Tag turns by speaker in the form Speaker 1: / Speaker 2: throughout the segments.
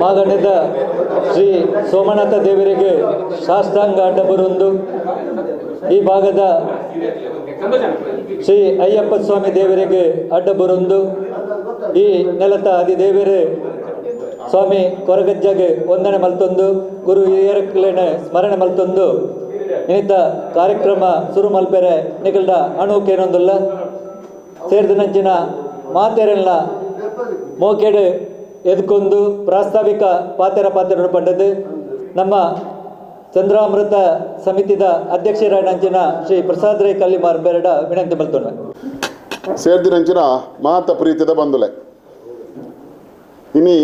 Speaker 1: ಮಾಗಣದ ಶ್ರೀ ಸೋಮನಾಥ ದೇವರಿಗೆ ಸಾಷ್ಟಾಂಗ ಅಡ್ಡಬರುಂದು ಈ ಭಾಗದ ಶ್ರೀ ಅಯ್ಯಪ್ಪ ಸ್ವಾಮಿ ದೇವರಿಗೆ ಅಡ್ಡಬರುಂದು ಈ ನೆಲತ ಆದಿದೇವರು ಸ್ವಾಮಿ ಕೊರಗಜ್ಜಗೆ ವಂದನೆ ಮಲ್ತೊಂದು ಗುರು ಹಿರಿಯರಕ್ಲೆನ ಸ್ಮರಣೆ ಮಲ್ತೊಂದು ಇನ್ನಿತ ಕಾರ್ಯಕ್ರಮ ಸುರು ಮಲ್ಪೆರೆ ನಿಗಲ್ದ ಅಣುಕೇನೊಂದುಲ್ಲ ಸೇರ್ದಿನಂಚಿನ ಮಾತೆರೆಲ್ಲ ಮೋಕೆಡು ಎದ್ಕೊಂದು ಪ್ರಾಸ್ತಾವಿಕ ಪಾತೆರ ಪಾತ್ರ ಪಂಡದು ನಮ್ಮ ಚಂದ್ರಾಮೃತ ಸಮಿತಿದ ಅಧ್ಯಕ್ಷರಾದಂಚಿನ ಶ್ರೀ ಪ್ರಸಾದ್ ರೈ ಕಲ್ಲಿಮಾರ್ ಬೆರಡ ವಿನಂತಿ ಮಲ್ತೊಂಡ.
Speaker 2: ಸೇರ್ದಿನಂಚಿನ ಮಾತ ಪ್ರೀತಿದ ಬಂದುಲೆ ಇನಿ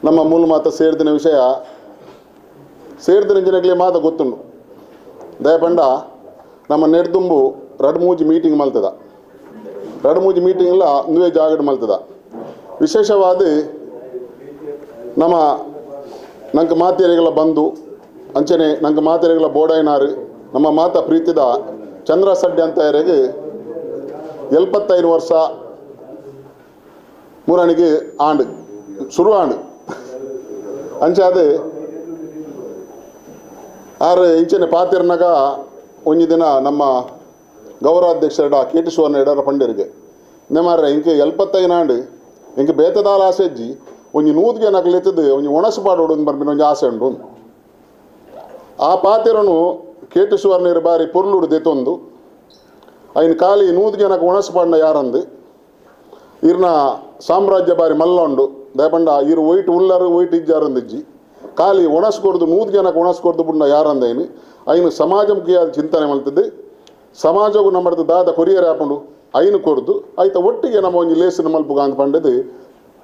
Speaker 2: ನಮ್ಮ ಮೂಲ ಮಾತ ಸೇರ್ದಿನ ವಿಷಯ ಸೇರ್ದಿನಂಚಿನಗ್ಲೇ ಮಾತ ಗೊತ್ತುಂಡು. ದಯಪಂಡ ನಮ್ಮ ನೆಡ್ದುಂಬು ರಡ್ಮೂಜಿ ಮೀಟಿಂಗ್ ಮಲ್ತದ, ರಡ್ಮೂಜಿ ಮೀಟಿಂಗ್ಲ ನುವೆ ಜಾಗಡ್ ಮಲ್ತದ. ವಿಶೇಷವಾದ ನಮ್ಮ ನಂಗೆ ಮಾತೆರೆಗಳ ಬಂಧು ಅಂಚನೆ ನಂಗೆ ಮಾತೆರೆಗಳ ಬೋಡೈನಾರು ನಮ್ಮ ಮಾತ ಪ್ರೀತಿದ ಚಂದ್ರ ಸಡ್ಡೆ ಅಂತ ಎರೆಗೆ 75 ವರ್ಷ ಮೂರಣಿಗೆ ಆಂಡು ಶುರು ಆಂಡು ಅಂಚಾದ ಆರು ಇಂಚನೆ ಪಾತಿರ್ನಾಗ ಒಂಜಿ ದಿನ ನಮ್ಮ ಗೌರವಾಧ್ಯಕ್ಷರ ಕೆ ಟಿ ಸುವರ್ಣ ಎಡರ ಪಂಡರಿಗೆ ನೆಮಾರ ಇಂಕೆ 75 ಆಂಡು ಇಂಕೆ ಬೇತದಾಲ ಆಸೆ ಅಜ್ಜಿ ಒಂಜಿ ನೂದ್ಗೆ ನಕಲೆತ್ತದು ಒಂಜಿ ಒಣಸು ಪಾಡೋಡು ಬರ್ಪಿನ ಒಂಜಿ ಆಸೆ ಉಂಡು. ಆ ಪಾತಿರನು ಕೆ ಟಿ ಸುವರ್ಣರು ಬಾರಿ ಪೊರ್ಲುಡು ದೆತ್ತೊಂದು ಐನ್ ಖಾಲಿ ನೂದ್ಗೆ ನಕ ಒಣಸು ಪಾಡಿನ ಯಾರಂದು ಇರ್ನ ಸಾಮ್ರಾಜ್ಯ ಬಾರಿ ಮಲ್ಲ ಉಂಡು. ದಯಪಂಡ ಇರು ಒಯ್ಟ್ ಉಲ್ಲರು ಒಯ್ಟ್ ಇಜ್ಜಾರಂದಿಜ್ಜಿ ಖಾಲಿ ಒಣಸು ಕೊಡ್ದು ನೂದು ಜನಕ್ಕೆ ಒಣಸು ಕೊಡ್ದು ಬುಡ್ನ ಯಾರಂದೈನು ಐನು ಸಮಾಜಕ್ಕೆ ಚಿಂತನೆ ಮಲ್ತದ್ದು ಸಮಾಜಗೂ ನಮ್ಮದು ದಾದ ಕೊರಿಯರ್ ಹಾಕೊಂಡು ಐನು ಕೊರ್ದು ಆಯ್ತ ಒಟ್ಟಿಗೆ ನಮ್ಮ ಒಂಜಿ ಲೇಸಿನ ಮಲ್ಪುಗ ಅಂತ ಪಂಡದು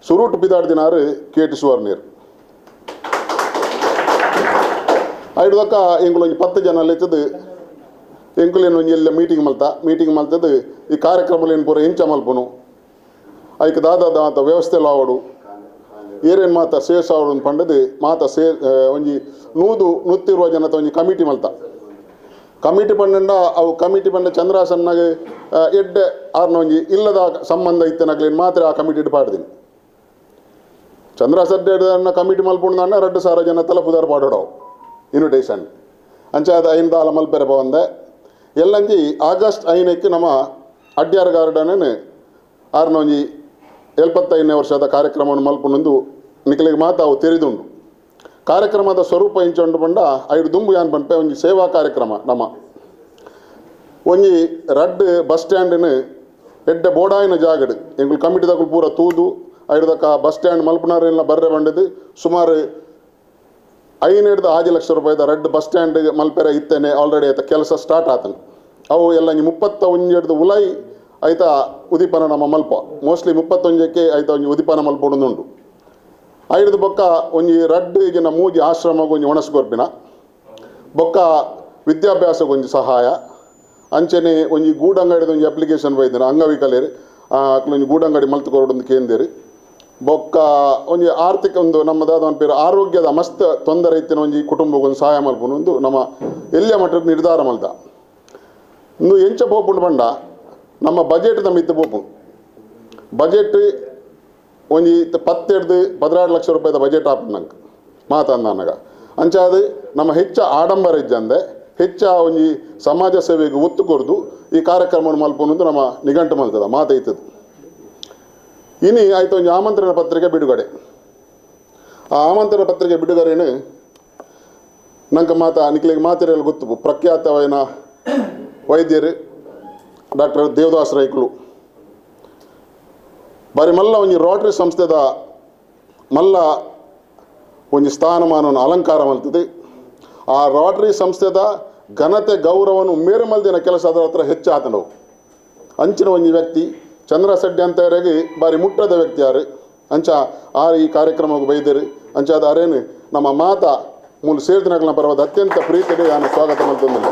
Speaker 2: ಸುರೂಟು ಬಿದಾಡ್ದಿನಾರು ಕೆ ಟಿ ಸುವರ್ಣೀರು. ಐಡ್ದಕ್ಕ ಎಂಕುಲು ಒಂಜಿ 10 ಜನ ಲೆತ್ತದು ಎಂಕುಲೇನು ಒಂಜಿ ಎಲ್ಲ ಮೀಟಿಂಗ್ ಮಲ್ತ ಮೀಟಿಂಗ್ ಮಲ್ತದ್ದು ಈ ಕಾರ್ಯಕ್ರಮಲೇನು ಪೂರ ಎಂಚ ಮಲ್ಪುನು ಐಕ್ ದಾದ ದಾತ ವ್ಯವಸ್ಥೆ ಆವಡು ಏರೇನು ಮಾತ ಸೇಸಾವಡು ಪಂಡದು ಮಾತ ಸೇ ಒಂಜಿ 100-120 ಜನತ ಒಂಜಿ ಕಮಿಟಿ ಮಲ್ತ. ಕಮಿಟಿ ಪಂಡ ಅವು ಕಮಿಟಿ ಪಂಡ ಚಂದ್ರಾಸನ್ನಾಗ ಎಡ್ಡೆ ಆರ್ನ ಒಂಜಿ ಇಲ್ಲದ ಸಂಬಂಧ ಇತ್ತನಗ್ಲೇನು ಮಾತ್ರ ಆ ಕಮಿಟಿ ಪಾಡ್ದಿನಿ. ಚಂದ್ರಾಸಡ್ಡೆ ಕಮಿಟಿ ಮಲ್ಪುಂಡ 2000 ಜನ ತಲಪುದಾರ ಪಾಡೋಡವು ಇನ್ವಿಟೇಷನ್ ಅಂಚಾದ ಐಂದಾಲ ಮಲ್ಪೆರೆ ಪವಂದೆ ಎಲ್ಲಂಜಿ ಆಗಸ್ಟ್ 5ಕ್ಕೆ ನಮ್ಮ ಅಡ್ಯಾರ್ ಗಾರ್ಡನ್ ಆರ್ನ ಒಂಜಿ 75ನೇ ವರ್ಷದ ಕಾರ್ಯಕ್ರಮವನ್ನು ಮಲ್ಪುನೊಂದು ನಿಕಲಿಗೆ ಮಾತ ಅವು ತೆರೆದುಂಡು. ಕಾರ್ಯಕ್ರಮದ ಸ್ವರೂಪ ಇಂಚುಂಡು ಪಂಡ ಐಡು ದುಂಬು ಯಾನ್ ಪನ್ಪೆ ಒಂಜಿ ಸೇವಾ ಕಾರ್ಯಕ್ರಮ ನಮ್ಮ ಒಂಜಿ ರಡ್ಡ್ ಬಸ್ ಸ್ಟ್ಯಾಂಡ್ನ ಎಡ್ಡೆ ಬೋಡಾಯಿನ ಜಾಗಡು ಎಂಕುಲು ಕಮಿಟಿದಕುಲು ಪೂರ ತೂದು ಐಡ್ದಕ್ಕ ಬಸ್ ಸ್ಟ್ಯಾಂಡ್ ಮಲ್ಪುನಾರೆಲ್ಲ ಬರ್ರೆ ಬಂಡದು ಸುಮಾರು 5-6 ಲಕ್ಷ ರೂಪಾಯಿದ ರಡ್ಡ್ ಬಸ್ ಸ್ಟ್ಯಾಂಡ್ ಮಲ್ಪೆರೆ ಇತ್ತೇನೆ ಆಲ್ರೆಡಿ ಆಯ್ತ ಕೆಲಸ ಸ್ಟಾರ್ಟ್ ಆತನು. ಅವು ಎಲ್ಲ ಒಂಜಿ 31 ಉಲೈ ಆಯ್ತಾ ಉದೀಪನ ನಮ್ಮ ಮಲ್ಪ ಮೋಸ್ಟ್ಲಿ 31ಕ್ಕೆ ಆಯ್ತಾ ಒಂಜಿ ಉದೀಪನ ಮಲ್ಪೊಡೊಂದುಂಡು. ಐಡ್ದು ಬೊಕ್ಕ ಒಂಜಿ ರಡ್ಡ್ ಈಗಿನ ಮೂಜಿ ಆಶ್ರಮಗ್ ಒಂಜಿ ಒಣಸು ಕೊರ್ಪಿನ ಬೊಕ್ಕ ವಿದ್ಯಾಭ್ಯಾಸಕ್ಕೆ ಒಂಜಿ ಸಹಾಯ ಅಂಚನೆ ಒಂಜಿ ಗೂಡಂಗಡಿದ ಒಂಜಿ ಅಪ್ಲಿಕೇಶನ್ ಬೈದಿನ ಅಂಗವಿಕಲರು ಅಕ್ಲು ಒಂಜಿ ಗೂಡಂಗಡಿ ಮಲ್ತು ಕೊರೊಡೊಂದು ಕೇಂದೇರು. ಬೊಕ್ಕ ಒಂಜಿ ಆರ್ಥಿಕ ಒಂದು ನಮ್ಮದಾದ ಒಂದು ಪೇರು ಆರೋಗ್ಯದ ಮಸ್ತ್ ತೊಂದರೆ ಇತ್ತಿನ ಒಂಜಿ ಕುಟುಂಬಕ್ಕೆ ಒಂದು ಸಹಾಯ ಮಲ್ಪುನು ಒಂದು ನಮ್ಮ ಎಲ್ಲಿಯ ಮಟ್ಟದ ನಿರ್ಧಾರ ಮಲ್ತ. ಇಂದು ಎಂಚ ಪೋಪುಂಡು ಪಂಡ ನಮ್ಮ ಬಜೆಟ್ ನಮ್ಮ ಇತ್ತು ಪೋಪುಂಡು. ಬಜೆಟ್ ಒಂಜಿ 10-12 ಲಕ್ಷ ರೂಪಾಯಿದ ಬಜೆಟ್ ಆಪುಂಡು ನಂಗೆ ಮಾತಂದನಗ. ಅಂಚಾದ ನಮ್ಮ ಹೆಚ್ಚ ಆಡಂಬರ ಇಜ್ಜಂದೆ ಹೆಚ್ಚ ಒಂಜಿ ಸಮಾಜ ಸೇವೆಗೆ ಒತ್ತು ಕೊರ್ದು ಈ ಕಾರ್ಯಕ್ರಮವನ್ನು ಮಲ್ಪುನೊಂದು ನಮ್ಮ ನಿಘಂಟು ಮಲ್ತದ ಮಾತೈತದ. ಇನಿ ಆಯ್ತು ಒಂಜಿ ಆಮಂತ್ರಣ ಪತ್ರಿಕೆ ಬಿಡುಗಡೆ. ಆ ಆಮಂತ್ರಣ ಪತ್ರಿಕೆ ಬಿಡುಗಡೆನು ನಂಗೆ ಮಾತಾ ನಿಕ್ಲಿಗೆ ಮಾತೆರೆಲ್ಲ ಗೊತ್ತು ಪ್ರಖ್ಯಾತವಾದ ವೈದ್ಯರು ಡಾಕ್ಟರ್ ದೇವದಾಸ್ ರೈಕುಲು ಬಾರಿ ಮಲ್ಲ ಒಂಜಿ ರೋಟರಿ ಸಂಸ್ಥೆದ ಮಲ್ಲ ಒಂಜಿ ಸ್ಥಾನಮಾನವನ್ನು ಅಲಂಕಾರ ಮಲ್ತದೆ. ಆ ರೋಟರಿ ಸಂಸ್ಥೆದ ಘನತೆ ಗೌರವವನ್ನು ಮೇರು ಮಲ್ದಿನ ಕೆಲಸ ಅದರ ಹತ್ರ ಹೆಚ್ಚಾತನವು. ಅಂಚಿನ ಒಂಜಿ ವ್ಯಕ್ತಿ ಚಂದ್ರ ಸಡ್ಡೆ ಅಂತವರೆಗೆ ಬಾರಿ ಮುಟ್ಟದ ವ್ಯಕ್ತಿ ಯಾರು ಅಂಚ ಆರು ಈ ಕಾರ್ಯಕ್ರಮಕ್ಕೆ ಬೈದರು. ಅಂಚ ಅದು ಅರೇನು ನಮ್ಮ ಮಾತ ಮೂಲ ಸೇರ್ದಿನಗಳ ಪರ್ವದ ಅತ್ಯಂತ ಪ್ರೀತಿಗೆ ನಾನು ಸ್ವಾಗತ ಮಲ್ತೊಂದಿಲ್ಲ.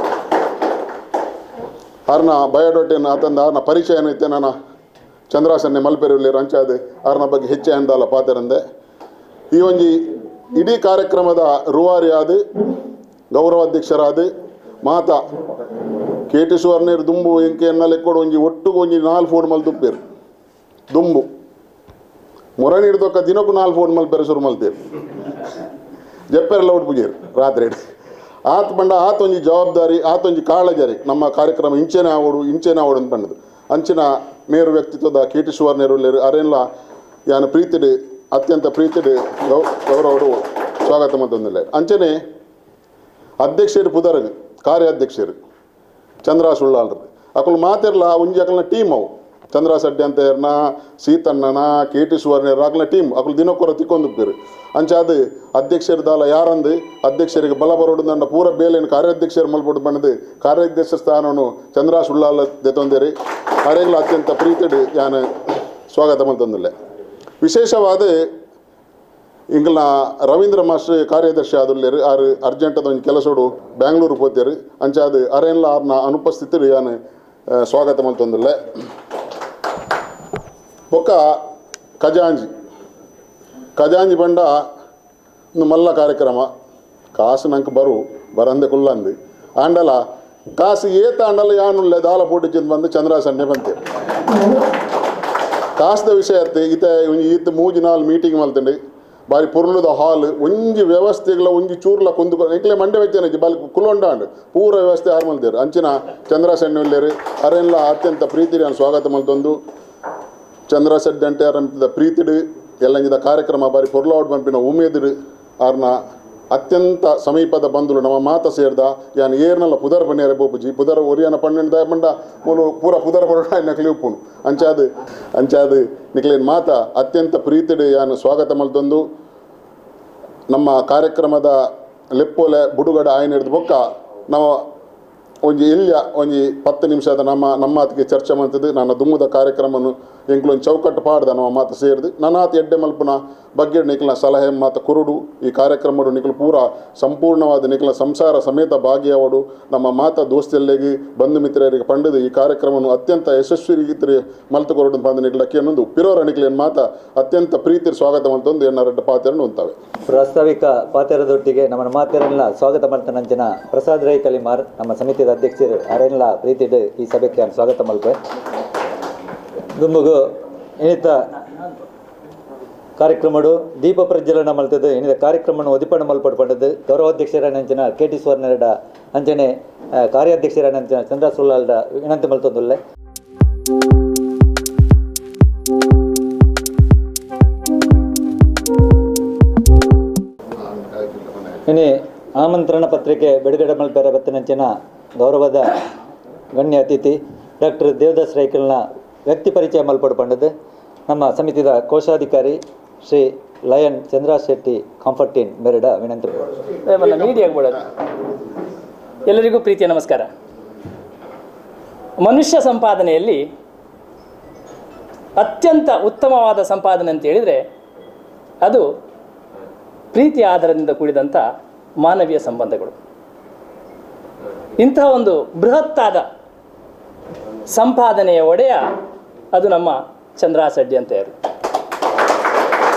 Speaker 2: ಆರ್ನ ಬಯೋಡಾಟೆಯನ್ನು ಆತಂದ ಆರ್ನ ಪರಿಚಯ ಇತ್ತೆ ನಾನು ಚಂದ್ರಾಸನ್ನೆ ಮಲ್ಪೆರುಲ್ಲಿ ಅಂಚಾದ ಆರ್ನ ಬಗ್ಗೆ ಹೆಚ್ಚೆ ಅಂದಲ್ಲ ಪಾತೆರಂದೆ. ಈ ಒಂಜಿ ಇಡೀ ಕಾರ್ಯಕ್ರಮದ ರೂವಾರಿಯಾದ ಗೌರವಾಧ್ಯಕ್ಷರಾದ ಮಾತಾ ಕೆ ಟಿ ಸುವರ್ಣೇರು ದುಂಬು ಎಂಕೆ ಎನ್ನಲೆ ಕೊಡು ಒಂಜಿ ಒಟ್ಟುಗು ಒಂಜಿ 4 ಫೋನ್ ಮಲ್ದುಪ್ಪೇರು ದುಂಬು ಮೊರ ನೀಡ್ದೊಕ್ಕ ದಿನಕ್ಕೂ 4 ಫೋನ್ ಮಲ್ಪೆರೆ ಶುರು ಮಲ್ತೇರು ಜಪ್ಪೆರೆಲ್ಲ ಉಡ್ಪುಜೇರು ರಾತ್ರಿ ಆತ ಪಂಡ ಆತೊಂಜಿ ಜವಾಬ್ದಾರಿ ಆತೊಂಜಿ ಕಾಳಜರಿ ನಮ್ಮ ಕಾರ್ಯಕ್ರಮ ಇಂಚೆನೆ ಆವಡು ಇಂಚೆನೆ ಆವಡು ಅಂತ ಪಂಡದು ಅಂಚಿನ ಮೇರು ವ್ಯಕ್ತಿತ್ವದ ಕೆ ಟಿ ಸುವರ್ಣರು ಅರೆಲ್ಲ ಯಾನು ಪ್ರೀತಿಡು ಅತ್ಯಂತ ಪ್ರೀತಿಡು ಗೌರವರು ಸ್ವಾಗತ ಮತ್ತೊಂದಿಲ್ಲ. ಅಂಚನೆ ಅಧ್ಯಕ್ಷರು ಪುದರ್ಗ್ ಕಾರ್ಯಾಧ್ಯಕ್ಷರು ಚಂದ್ರ ಸುಳ್ಳಾಳ್ರದ್ದು ಅಕುಲು ಮಾತಿರಲ್ಲ ಒಂಜಿ ಅಕಲ್ನ ಟೀಮ್ ಅವು ಚಂದ್ರ ಸಡ್ಡಿ ಅಂತ ಏರ್ನ ಸೀತಣ್ಣನ ಕೆ ಟಿ ಸುವರ್ಣರು ಅಕಲ್ನ ಟೀಮ್ ಅಕುಲು ದಿನಕ್ಕೊರ ತಿಕ್ಕೊಂದುಪ್ಪೇರು. ಅಂಚಾದ ಅಧ್ಯಕ್ಷರು ದಾಲ ಯಾರಂದು ಅಧ್ಯಕ್ಷರಿಗೆ ಬಲ ಬರೋಡು ನನ್ನ ಪೂರ ಬೇಲೆಯನ್ನು ಕಾರ್ಯಾಧ್ಯಕ್ಷರು ಮಲ್ಪೊಡು ಬಂದು ಕಾರ್ಯಾಧ್ಯಕ್ಷ ಸ್ಥಾನವನ್ನು ಚಂದ್ರ ಸುಳ್ಳಾಲ ದೆತೊಂದೇರಿ ಅರೆಗ್ಲ ಅತ್ಯಂತ ಪ್ರೀತಿಡು ಯಾನು ಸ್ವಾಗತ ಮಲ್ತೊಂದಿಲ್ಲ. ವಿಶೇಷವಾದ ಇಂಗ್ಲ ರವೀಂದ್ರ ಮಾಸ್ಟರ್ ಕಾರ್ಯದರ್ಶಿ ಆದುಲ್ಲೇರು ಆರು ಅರ್ಜೆಂಟದ ಒಂದು ಕೆಲಸೋಡು ಬ್ಯಾಂಗ್ಳೂರು ಪೋತೇರು ಅಂಚಾದ ಅರೇನ್ಲ ಆರ್ನ ಅನುಪಸ್ಥಿತರು ಯಾನು ಸ್ವಾಗತ ಮಲ್ತೊಂದಿಲ್ಲ. ಬೊಕ್ಕ ಖಜಾಂಜಿ ಖಜಾಂಜಿ ಬಂಡ ಒಂದು ಮಲ್ಲ ಕಾರ್ಯಕ್ರಮ ಕಾಸು ನಂಗೆ ಬರು ಬರಂದೆ ಕುಲ್ಲಂದು ಆಂಡಲ ಕಾಸು ಏತ ಆಂಡಲ ಯಾನುಲ್ಲೆ ದಾಲ ಪೋಟಿಚಿಂದ ಬಂದು ಚಂದ್ರ ಸಂಡೆ ಬಂತೇರು. ಕಾಸ್ದ ವಿಷಯ ಅತ್ತೆ ಈತ ಈತ 3-4 ಮೀಟಿಂಗ್ ಮಲ್ತಂಡು ಬಾರಿ ಪೊರ್ಲುದ ಹಾಲ್ ಒಂಜಿ ವ್ಯವಸ್ಥೆಗಳ ಒಂಜಿ ಚೂರ್ಲ ಕೊಂದು ಎಂಕ್ಲೆ ಮಂಡೆ ವೆಚ್ಚ ಬಾಲಿ ಕುಲೊಂಡಾಂಡ್ ಪೂರ ವ್ಯವಸ್ಥೆ ಆರು ಮಲ್ತೇರು. ಅಂಚಿನ ಚಂದ್ರ ಸಣ್ಣ ಅರೆಲ್ಲ ಅತ್ಯಂತ ಪ್ರೀತಿ ನಾನು ಸ್ವಾಗತ ಮಲ್ತೊಂದು ಚಂದ್ರ ಸೆಡ್ಡಿ ಅಂಟೆ ಅರಂತದ ಪ್ರೀತಿಡು ಎಲ್ಲಂಜಿದ ಕಾರ್ಯಕ್ರಮ ಬಾರಿ ಪೊರ್ಲೌಡ್ ಪನ್ಪಿನ ಉಮೇದಿಡು ಆರ್ನ ಅತ್ಯಂತ ಸಮೀಪದ ಬಂಧುಲು ನಮ್ಮ ಮಾತ ಸೇರ್ದ ಯಾನ್ ಏರ್ನಲ್ಲ ಪುದರ್ ಪನ್ನಿಯರೆ ಪೋಪುಜಿ ಪುದರ್ ಒರಿಯನ ಪನ್ನೆಂಡು ದಾಯ ಪಂಡ ಮೂಲು ಪೂರ ಪುದರ್ ಪರೋಡ ನಕ್ಲಿ ಉಪ್ಪುನು ಅಂಚಾದ ಅಂಚಾದ ನಿಕ್ಲೇನ್ ಮಾತ ಅತ್ಯಂತ ಪ್ರೀತಿಡು ಯಾನು ಸ್ವಾಗತ ಮಲ್ತೊಂದು ನಮ್ಮ ಕಾರ್ಯಕ್ರಮದ ಲೆಪ್ಪೋಲೆ ಬುಡುಗಡೆ ಆಯ್ನ ಹಿಡ್ದು ಬೊಕ್ಕ ನಮ್ಮ ಒಂಜಿ ಎಲ್ಲಿಯ ಒಂಜಿ 10 ನಿಮಿಷದ ನಮ್ಮ ನಮ್ಮಾತಿಗೆ ಚರ್ಚೆ ಮಾಡ್ತದ್ದು ನನ್ನ ದುಮ್ಮದ ಕಾರ್ಯಕ್ರಮನು ಎಂಕ್ಲೊಂದು ಚೌಕಟ್ಟು ಪಾಡ್ದ ನಮ್ಮ ಮಾತು ಸೇರಿದು ನನ್ನಾತ ಎಡ್ಡೆ ಮಲ್ಪುನ ಬಗ್ಗೆ ನಿಕ್ಲ ಸಲಹೆ ಮಾತ ಕುರುಡು ಈ ಕಾರ್ಯಕ್ರಮಡು ನಿಕ್ಲು ಪೂರ ಸಂಪೂರ್ಣವಾದ ನಿಕ್ಲ ಸಂಸಾರ ಸಮೇತ ಭಾಗಿಯಾವಡು ನಮ್ಮ ಮಾತ ದೋಸ್ತೆಲ್ಲೆಗೆ ಬಂಧು ಮಿತ್ರರಿಗೆ ಪಂಡದು ಈ ಕಾರ್ಯಕ್ರಮವನ್ನು ಅತ್ಯಂತ ಯಶಸ್ವಿ ರೀತಿ ಮಲ್ತು ಕೊರಡು ಬಂದು ನಿಕ್ಲಕ್ಕೆ ಅನ್ನೊಂದು ಪಿರೋರ ನಿಕ್ಲೇನು ಮಾತ ಅತ್ಯಂತ ಪ್ರೀತಿ ಸ್ವಾಗತ ಮಲ್ತೊಂದು ಎನ್ನರೆಡ್ಡ ಪಾತೆರನ್ನು ಉಂತಾವೆ.
Speaker 1: ಪ್ರಾಸ್ತಾವಿಕ ಪಾತೆರದೊಟ್ಟಿಗೆ ನಮ್ಮ ಮಾತೆರನ್ನ ಸ್ವಾಗತ ಮಾಡ್ತಾನಂಚಿನ ಪ್ರಸಾದ್ ರೈ ಕಲಿಮಾರ್ ನಮ್ಮ ಸಮಿತಿಯ ಅಧ್ಯಕ್ಷರು ಅರೆಲ್ಲ ಪ್ರೀತಿಡು ಈ ಸಭೆಗೆ ಸ್ವಾಗತ ಮಲ್ಪೆ. ದುಂಬುಗು ಇನ್ನಿತ ಕಾರ್ಯಕ್ರಮಡು ದೀಪ ಪ್ರಜ್ವಲನ ಮಲ್ತದ್ದು ಇನ್ನಿತ ಕಾರ್ಯಕ್ರಮವನ್ನು ಉದಿಪಣ ಮಲ್ಪಡು ಪಡೆದು ಗೌರವಾಧ್ಯಕ್ಷರ ಕೆ ಟಿ ಸುವರ್ಣರೆಡ ಅಂಚನೆ ಕಾರ್ಯಾಧ್ಯಕ್ಷರ ಚಂದ್ರ ಸುಳ್ಳಾಲ್ಡ ವಿನಂತಿ ಮಲ್ತೊಂದುಲ್ಲೆ. ಇನಿ ಆಮಂತ್ರಣ ಪತ್ರಿಕೆ ಬಿಡುಗಡೆ ಮಲ್ಪೆರ ಬತ್ತಿನಂಚಿನ ಗೌರವದ ಗಣ್ಯ ಅತಿಥಿ ಡಾಕ್ಟರ್ ದೇವದಾಸ್ ರೈಕಲ್ನ ವ್ಯಕ್ತಿ ಪರಿಚಯ ಮಲ್ಪಡು ಪಂಡದು ನಮ್ಮ ಸಮಿತಿಯ ಕೋಶಾಧಿಕಾರಿ ಶ್ರೀ ಲಯನ್ ಚಂದ್ರ ಶೆಟ್ಟಿ ಕಾಂಫರ್ಟಿನ್ ಮೆರಡ ವಿನಂತಿ.
Speaker 3: ಎಲ್ಲರಿಗೂ ಪ್ರೀತಿಯ ನಮಸ್ಕಾರ. ಮನುಷ್ಯ ಸಂಪಾದನೆಯಲ್ಲಿ ಅತ್ಯಂತ ಉತ್ತಮವಾದ ಸಂಪಾದನೆ ಅಂತ ಹೇಳಿದರೆ ಅದು ಪ್ರೀತಿಯ ಆಧಾರದಿಂದ ಕೂಡಿದಂಥ ಮಾನವೀಯ ಸಂಬಂಧಗಳು. ಇಂತಹ ಒಂದು ಬೃಹತ್ತಾದ ಸಂಪಾದನೆಯ ಒಡೆಯ ಅದು ನಮ್ಮ ಚಂದ್ರ ಸಡ್ಡಿ ಅಂತ ಹೇಳಿ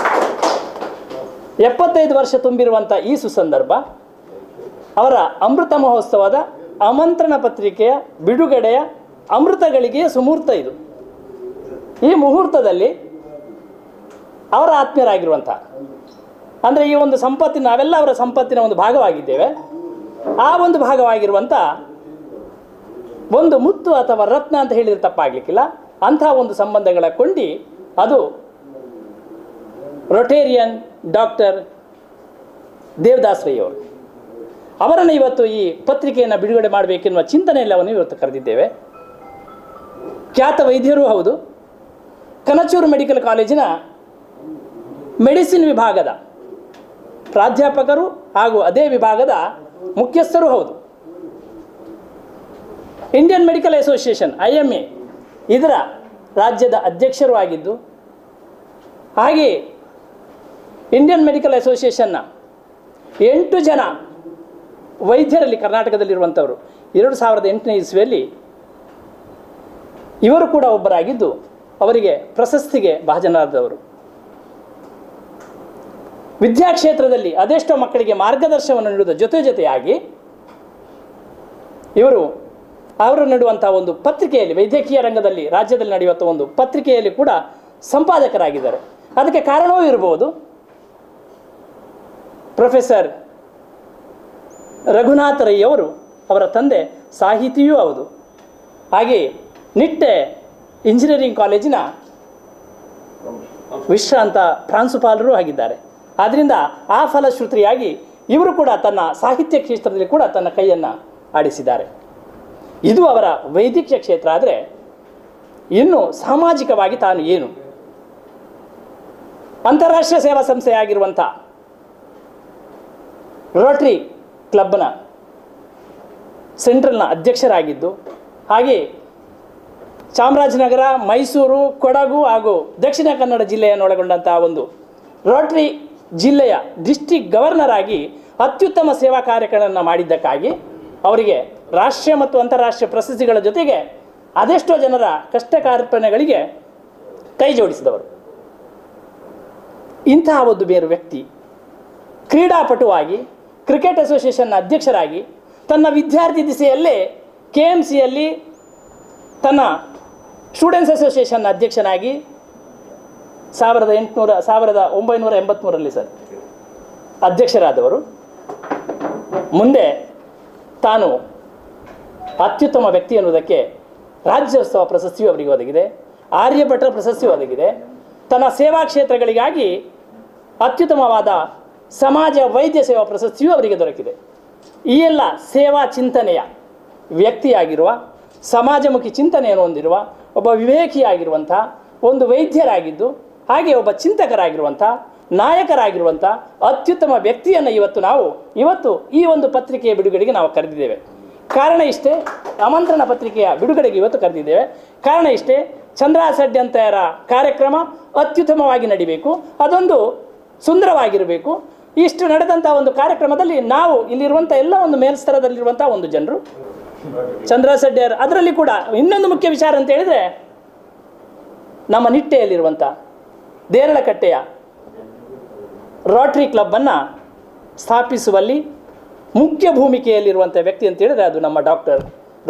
Speaker 3: 75 ವರ್ಷ ತುಂಬಿರುವಂಥ ಈ ಸುಸಂದರ್ಭ ಅವರ ಅಮೃತ ಮಹೋತ್ಸವದ ಆಮಂತ್ರಣ ಪತ್ರಿಕೆಯ ಬಿಡುಗಡೆಯ ಅಮೃತಗಳಿಗೆ ಸುಮುಹೂರ್ತ ಇದು. ಈ ಮುಹೂರ್ತದಲ್ಲಿ ಅವರ ಆತ್ಮೀಯರಾಗಿರುವಂಥ ಅಂದರೆ ಈ ಒಂದು ಸಂಪತ್ತಿನ ನಾವೆಲ್ಲ ಅವರ ಸಂಪತ್ತಿನ ಒಂದು ಭಾಗವಾಗಿದ್ದೇವೆ. ಆ ಒಂದು ಭಾಗವಾಗಿರುವಂಥ ಒಂದು ಮುತ್ತು ಅಥವಾ ರತ್ನ ಅಂತ ಹೇಳಿದರೆ ತಪ್ಪಾಗಲಿಕ್ಕಿಲ್ಲ. ಅಂಥ ಒಂದು ಸಂಬಂಧಗಳ ಕೊಂಡಿ ಅದು ರೊಟೇರಿಯನ್ ಡಾಕ್ಟರ್ ದೇವದಾಸ್ ರೈಯವರು. ಅವರನ್ನು ಇವತ್ತು ಈ ಪತ್ರಿಕೆಯನ್ನು ಬಿಡುಗಡೆ ಮಾಡಬೇಕೆನ್ನುವ ಚಿಂತನೆಯಲ್ಲಿ ಅವನು ಇವತ್ತು ಕರೆದಿದ್ದೇವೆ. ಖ್ಯಾತ ವೈದ್ಯರೂ ಹೌದು, ಕನಚೂರು ಮೆಡಿಕಲ್ ಕಾಲೇಜಿನ ಮೆಡಿಸಿನ್ ವಿಭಾಗದ ಪ್ರಾಧ್ಯಾಪಕರು ಹಾಗೂ ಅದೇ ವಿಭಾಗದ ಮುಖ್ಯಸ್ಥರೂ ಹೌದು. Indian medical association IMA ಇದರ ರಾಜ್ಯದ ಅಧ್ಯಕ್ಷರೂ ಆಗಿದ್ದು, ಹಾಗೆಯೇ ಇಂಡಿಯನ್ ಮೆಡಿಕಲ್ ಅಸೋಸಿಯೇಷನ್ನ 8 ಜನ ವೈದ್ಯರಲ್ಲಿ ಕರ್ನಾಟಕದಲ್ಲಿರುವಂಥವರು 2008ನೇ ಇಸ್ವಿಯಲ್ಲಿ ಇವರು ಕೂಡ ಒಬ್ಬರಾಗಿದ್ದು ಅವರಿಗೆ ಪ್ರಶಸ್ತಿಗೆ ಭಾಜನರಾದವರು. ವಿದ್ಯಾಕ್ಷೇತ್ರದಲ್ಲಿ ಅದೆಷ್ಟೋ ಮಕ್ಕಳಿಗೆ ಮಾರ್ಗದರ್ಶನವನ್ನು ನೀಡುವುದರ ಜೊತೆ ಜೊತೆಯಾಗಿ ಇವರು ಅವರು ನೀಡುವಂಥ ಒಂದು ಪತ್ರಿಕೆಯಲ್ಲಿ ವೈದ್ಯಕೀಯ ರಂಗದಲ್ಲಿ ರಾಜ್ಯದಲ್ಲಿ ನಡೆಯುವಂಥ ಒಂದು ಪತ್ರಿಕೆಯಲ್ಲಿ ಕೂಡ ಸಂಪಾದಕರಾಗಿದ್ದಾರೆ. ಅದಕ್ಕೆ ಕಾರಣವೂ ಇರಬಹುದು. ಪ್ರೊಫೆಸರ್ ರಘುನಾಥ ರೈಯವರು ಅವರ ತಂದೆ ಸಾಹಿತಿಯೂ ಹೌದು. ಹಾಗೆ ನಿಟ್ಟೆ ಇಂಜಿನಿಯರಿಂಗ್ ಕಾಲೇಜಿನ ವಿಶ್ರಾಂತ ಪ್ರಾಂಶುಪಾಲರೂ ಆಗಿದ್ದಾರೆ. ಆದ್ದರಿಂದ ಆ ಫಲಶ್ರುತಿಯಾಗಿ ಇವರು ಕೂಡ ತನ್ನ ಸಾಹಿತ್ಯ ಕ್ಷೇತ್ರದಲ್ಲಿ ಕೂಡ ತನ್ನ ಕೈಯನ್ನು ಆಡಿಸಿದ್ದಾರೆ. ಇದು ಅವರ ವೈದ್ಯಕೀಯ ಕ್ಷೇತ್ರ. ಆದರೆ ಇನ್ನು ಸಾಮಾಜಿಕವಾಗಿ ತಾನು ಏನು, ಅಂತಾರಾಷ್ಟ್ರೀಯ ಸೇವಾ ಸಂಸ್ಥೆಯಾಗಿರುವಂಥ ರೋಟರಿ ಕ್ಲಬ್ನ ಸೆಂಟ್ರಲ್ನ ಅಧ್ಯಕ್ಷರಾಗಿದ್ದು, ಹಾಗೆ ಚಾಮರಾಜನಗರ, ಮೈಸೂರು, ಕೊಡಗು ಹಾಗೂ ದಕ್ಷಿಣ ಕನ್ನಡ ಜಿಲ್ಲೆಯನ್ನು ಒಳಗೊಂಡಂತಹ ಒಂದು ರೋಟರಿ ಜಿಲ್ಲೆಯ ಡಿಸ್ಟಿಕ್ ಗವರ್ನರ್ ಆಗಿ ಅತ್ಯುತ್ತಮ ಸೇವಾ ಕಾರ್ಯಗಳನ್ನು ಮಾಡಿದ್ದಕ್ಕಾಗಿ ಅವರಿಗೆ ರಾಷ್ಟ್ರೀಯ ಮತ್ತು ಅಂತಾರಾಷ್ಟ್ರೀಯ ಪ್ರಶಸ್ತಿಗಳ ಜೊತೆಗೆ ಅದೆಷ್ಟೋ ಜನರ ಕಷ್ಟ ಕಾರ್ಪಣ್ಯಗಳಿಗೆ ಕೈ ಜೋಡಿಸಿದವರು. ಇಂತಹ ಒಂದು ಬೇರೆ ವ್ಯಕ್ತಿ ಕ್ರೀಡಾಪಟುವಾಗಿ, ಕ್ರಿಕೆಟ್ ಅಸೋಸಿಯೇಷನ್ನ ಅಧ್ಯಕ್ಷರಾಗಿ, ತನ್ನ ವಿದ್ಯಾರ್ಥಿ ದಿಸೆಯಲ್ಲೇ KMCಯಲ್ಲಿ ತನ್ನ ಸ್ಟೂಡೆಂಟ್ಸ್ ಅಸೋಸಿಯೇಷನ್ನ ಅಧ್ಯಕ್ಷನಾಗಿ 1983ರಲ್ಲಿ ಸರ್ ಅಧ್ಯಕ್ಷರಾದವರು. ಮುಂದೆ ತಾನು ಅತ್ಯುತ್ತಮ ವ್ಯಕ್ತಿ ಎನ್ನುವುದಕ್ಕೆ ರಾಜ್ಯೋತ್ಸವ ಪ್ರಶಸ್ತಿಯು ಅವರಿಗೆ ಒದಗಿದೆ, ಆರ್ಯಭಟರ ಪ್ರಶಸ್ತಿಯು ಒದಗಿದೆ. ತನ್ನ ಸೇವಾ ಕ್ಷೇತ್ರಗಳಿಗಾಗಿ ಅತ್ಯುತ್ತಮವಾದ ಸಮಾಜ ವೈದ್ಯ ಸೇವಾ ಪ್ರಶಸ್ತಿಯೂ ಅವರಿಗೆ ದೊರಕಿದೆ. ಈ ಎಲ್ಲ ಸೇವಾ ಚಿಂತನೆಯ ವ್ಯಕ್ತಿಯಾಗಿರುವ, ಸಮಾಜಮುಖಿ ಚಿಂತನೆಯನ್ನು ಹೊಂದಿರುವ ಒಬ್ಬ ವಿವೇಕಿಯಾಗಿರುವಂಥ ಒಂದು ವೈದ್ಯರಾಗಿದ್ದು, ಹಾಗೆ ಒಬ್ಬ ಚಿಂತಕರಾಗಿರುವಂಥ, ನಾಯಕರಾಗಿರುವಂಥ ಅತ್ಯುತ್ತಮ ವ್ಯಕ್ತಿಯನ್ನು ಇವತ್ತು ಈ ಒಂದು ಪತ್ರಿಕೆಯ ಬಿಡುಗಡೆಗೆ ನಾವು ಕರೆದಿದ್ದೇವೆ. ಕಾರಣ ಇಷ್ಟೇ, ಆಮಂತ್ರಣ ಪತ್ರಿಕೆಯ ಬಿಡುಗಡೆಗೆ ಇವತ್ತು ಕರೆದಿದ್ದೇವೆ. ಕಾರಣ ಇಷ್ಟೇ, ಚಂದ್ರ ಸಡ್ಯಂತೆಯರ ಕಾರ್ಯಕ್ರಮ ಅತ್ಯುತ್ತಮವಾಗಿ ನಡಿಬೇಕು, ಅದೊಂದು ಸುಂದರವಾಗಿರಬೇಕು. ಇಷ್ಟು ನಡೆದಂಥ ಒಂದು ಕಾರ್ಯಕ್ರಮದಲ್ಲಿ ನಾವು ಇಲ್ಲಿರುವಂಥ ಎಲ್ಲ ಒಂದು ಮೇಲ್ಸ್ತರದಲ್ಲಿರುವಂಥ ಒಂದು ಜನರು ಚಂದ್ರ ಸಡ್ಯರ್. ಅದರಲ್ಲಿ ಕೂಡ ಇನ್ನೊಂದು ಮುಖ್ಯ ವಿಚಾರ ಅಂತ ಹೇಳಿದರೆ, ನಮ್ಮ ನಿಟ್ಟೆಯಲ್ಲಿರುವಂಥ ದೇರಳಕಟ್ಟೆಯ ರೋಟರಿ ಕ್ಲಬ್ಬನ್ನು ಸ್ಥಾಪಿಸುವಲ್ಲಿ ಮುಖ್ಯ ಭೂಮಿಕೆಯಲ್ಲಿರುವಂಥ ವ್ಯಕ್ತಿ ಅಂತ ಹೇಳಿದರೆ ಅದು ನಮ್ಮ ಡಾಕ್ಟರ್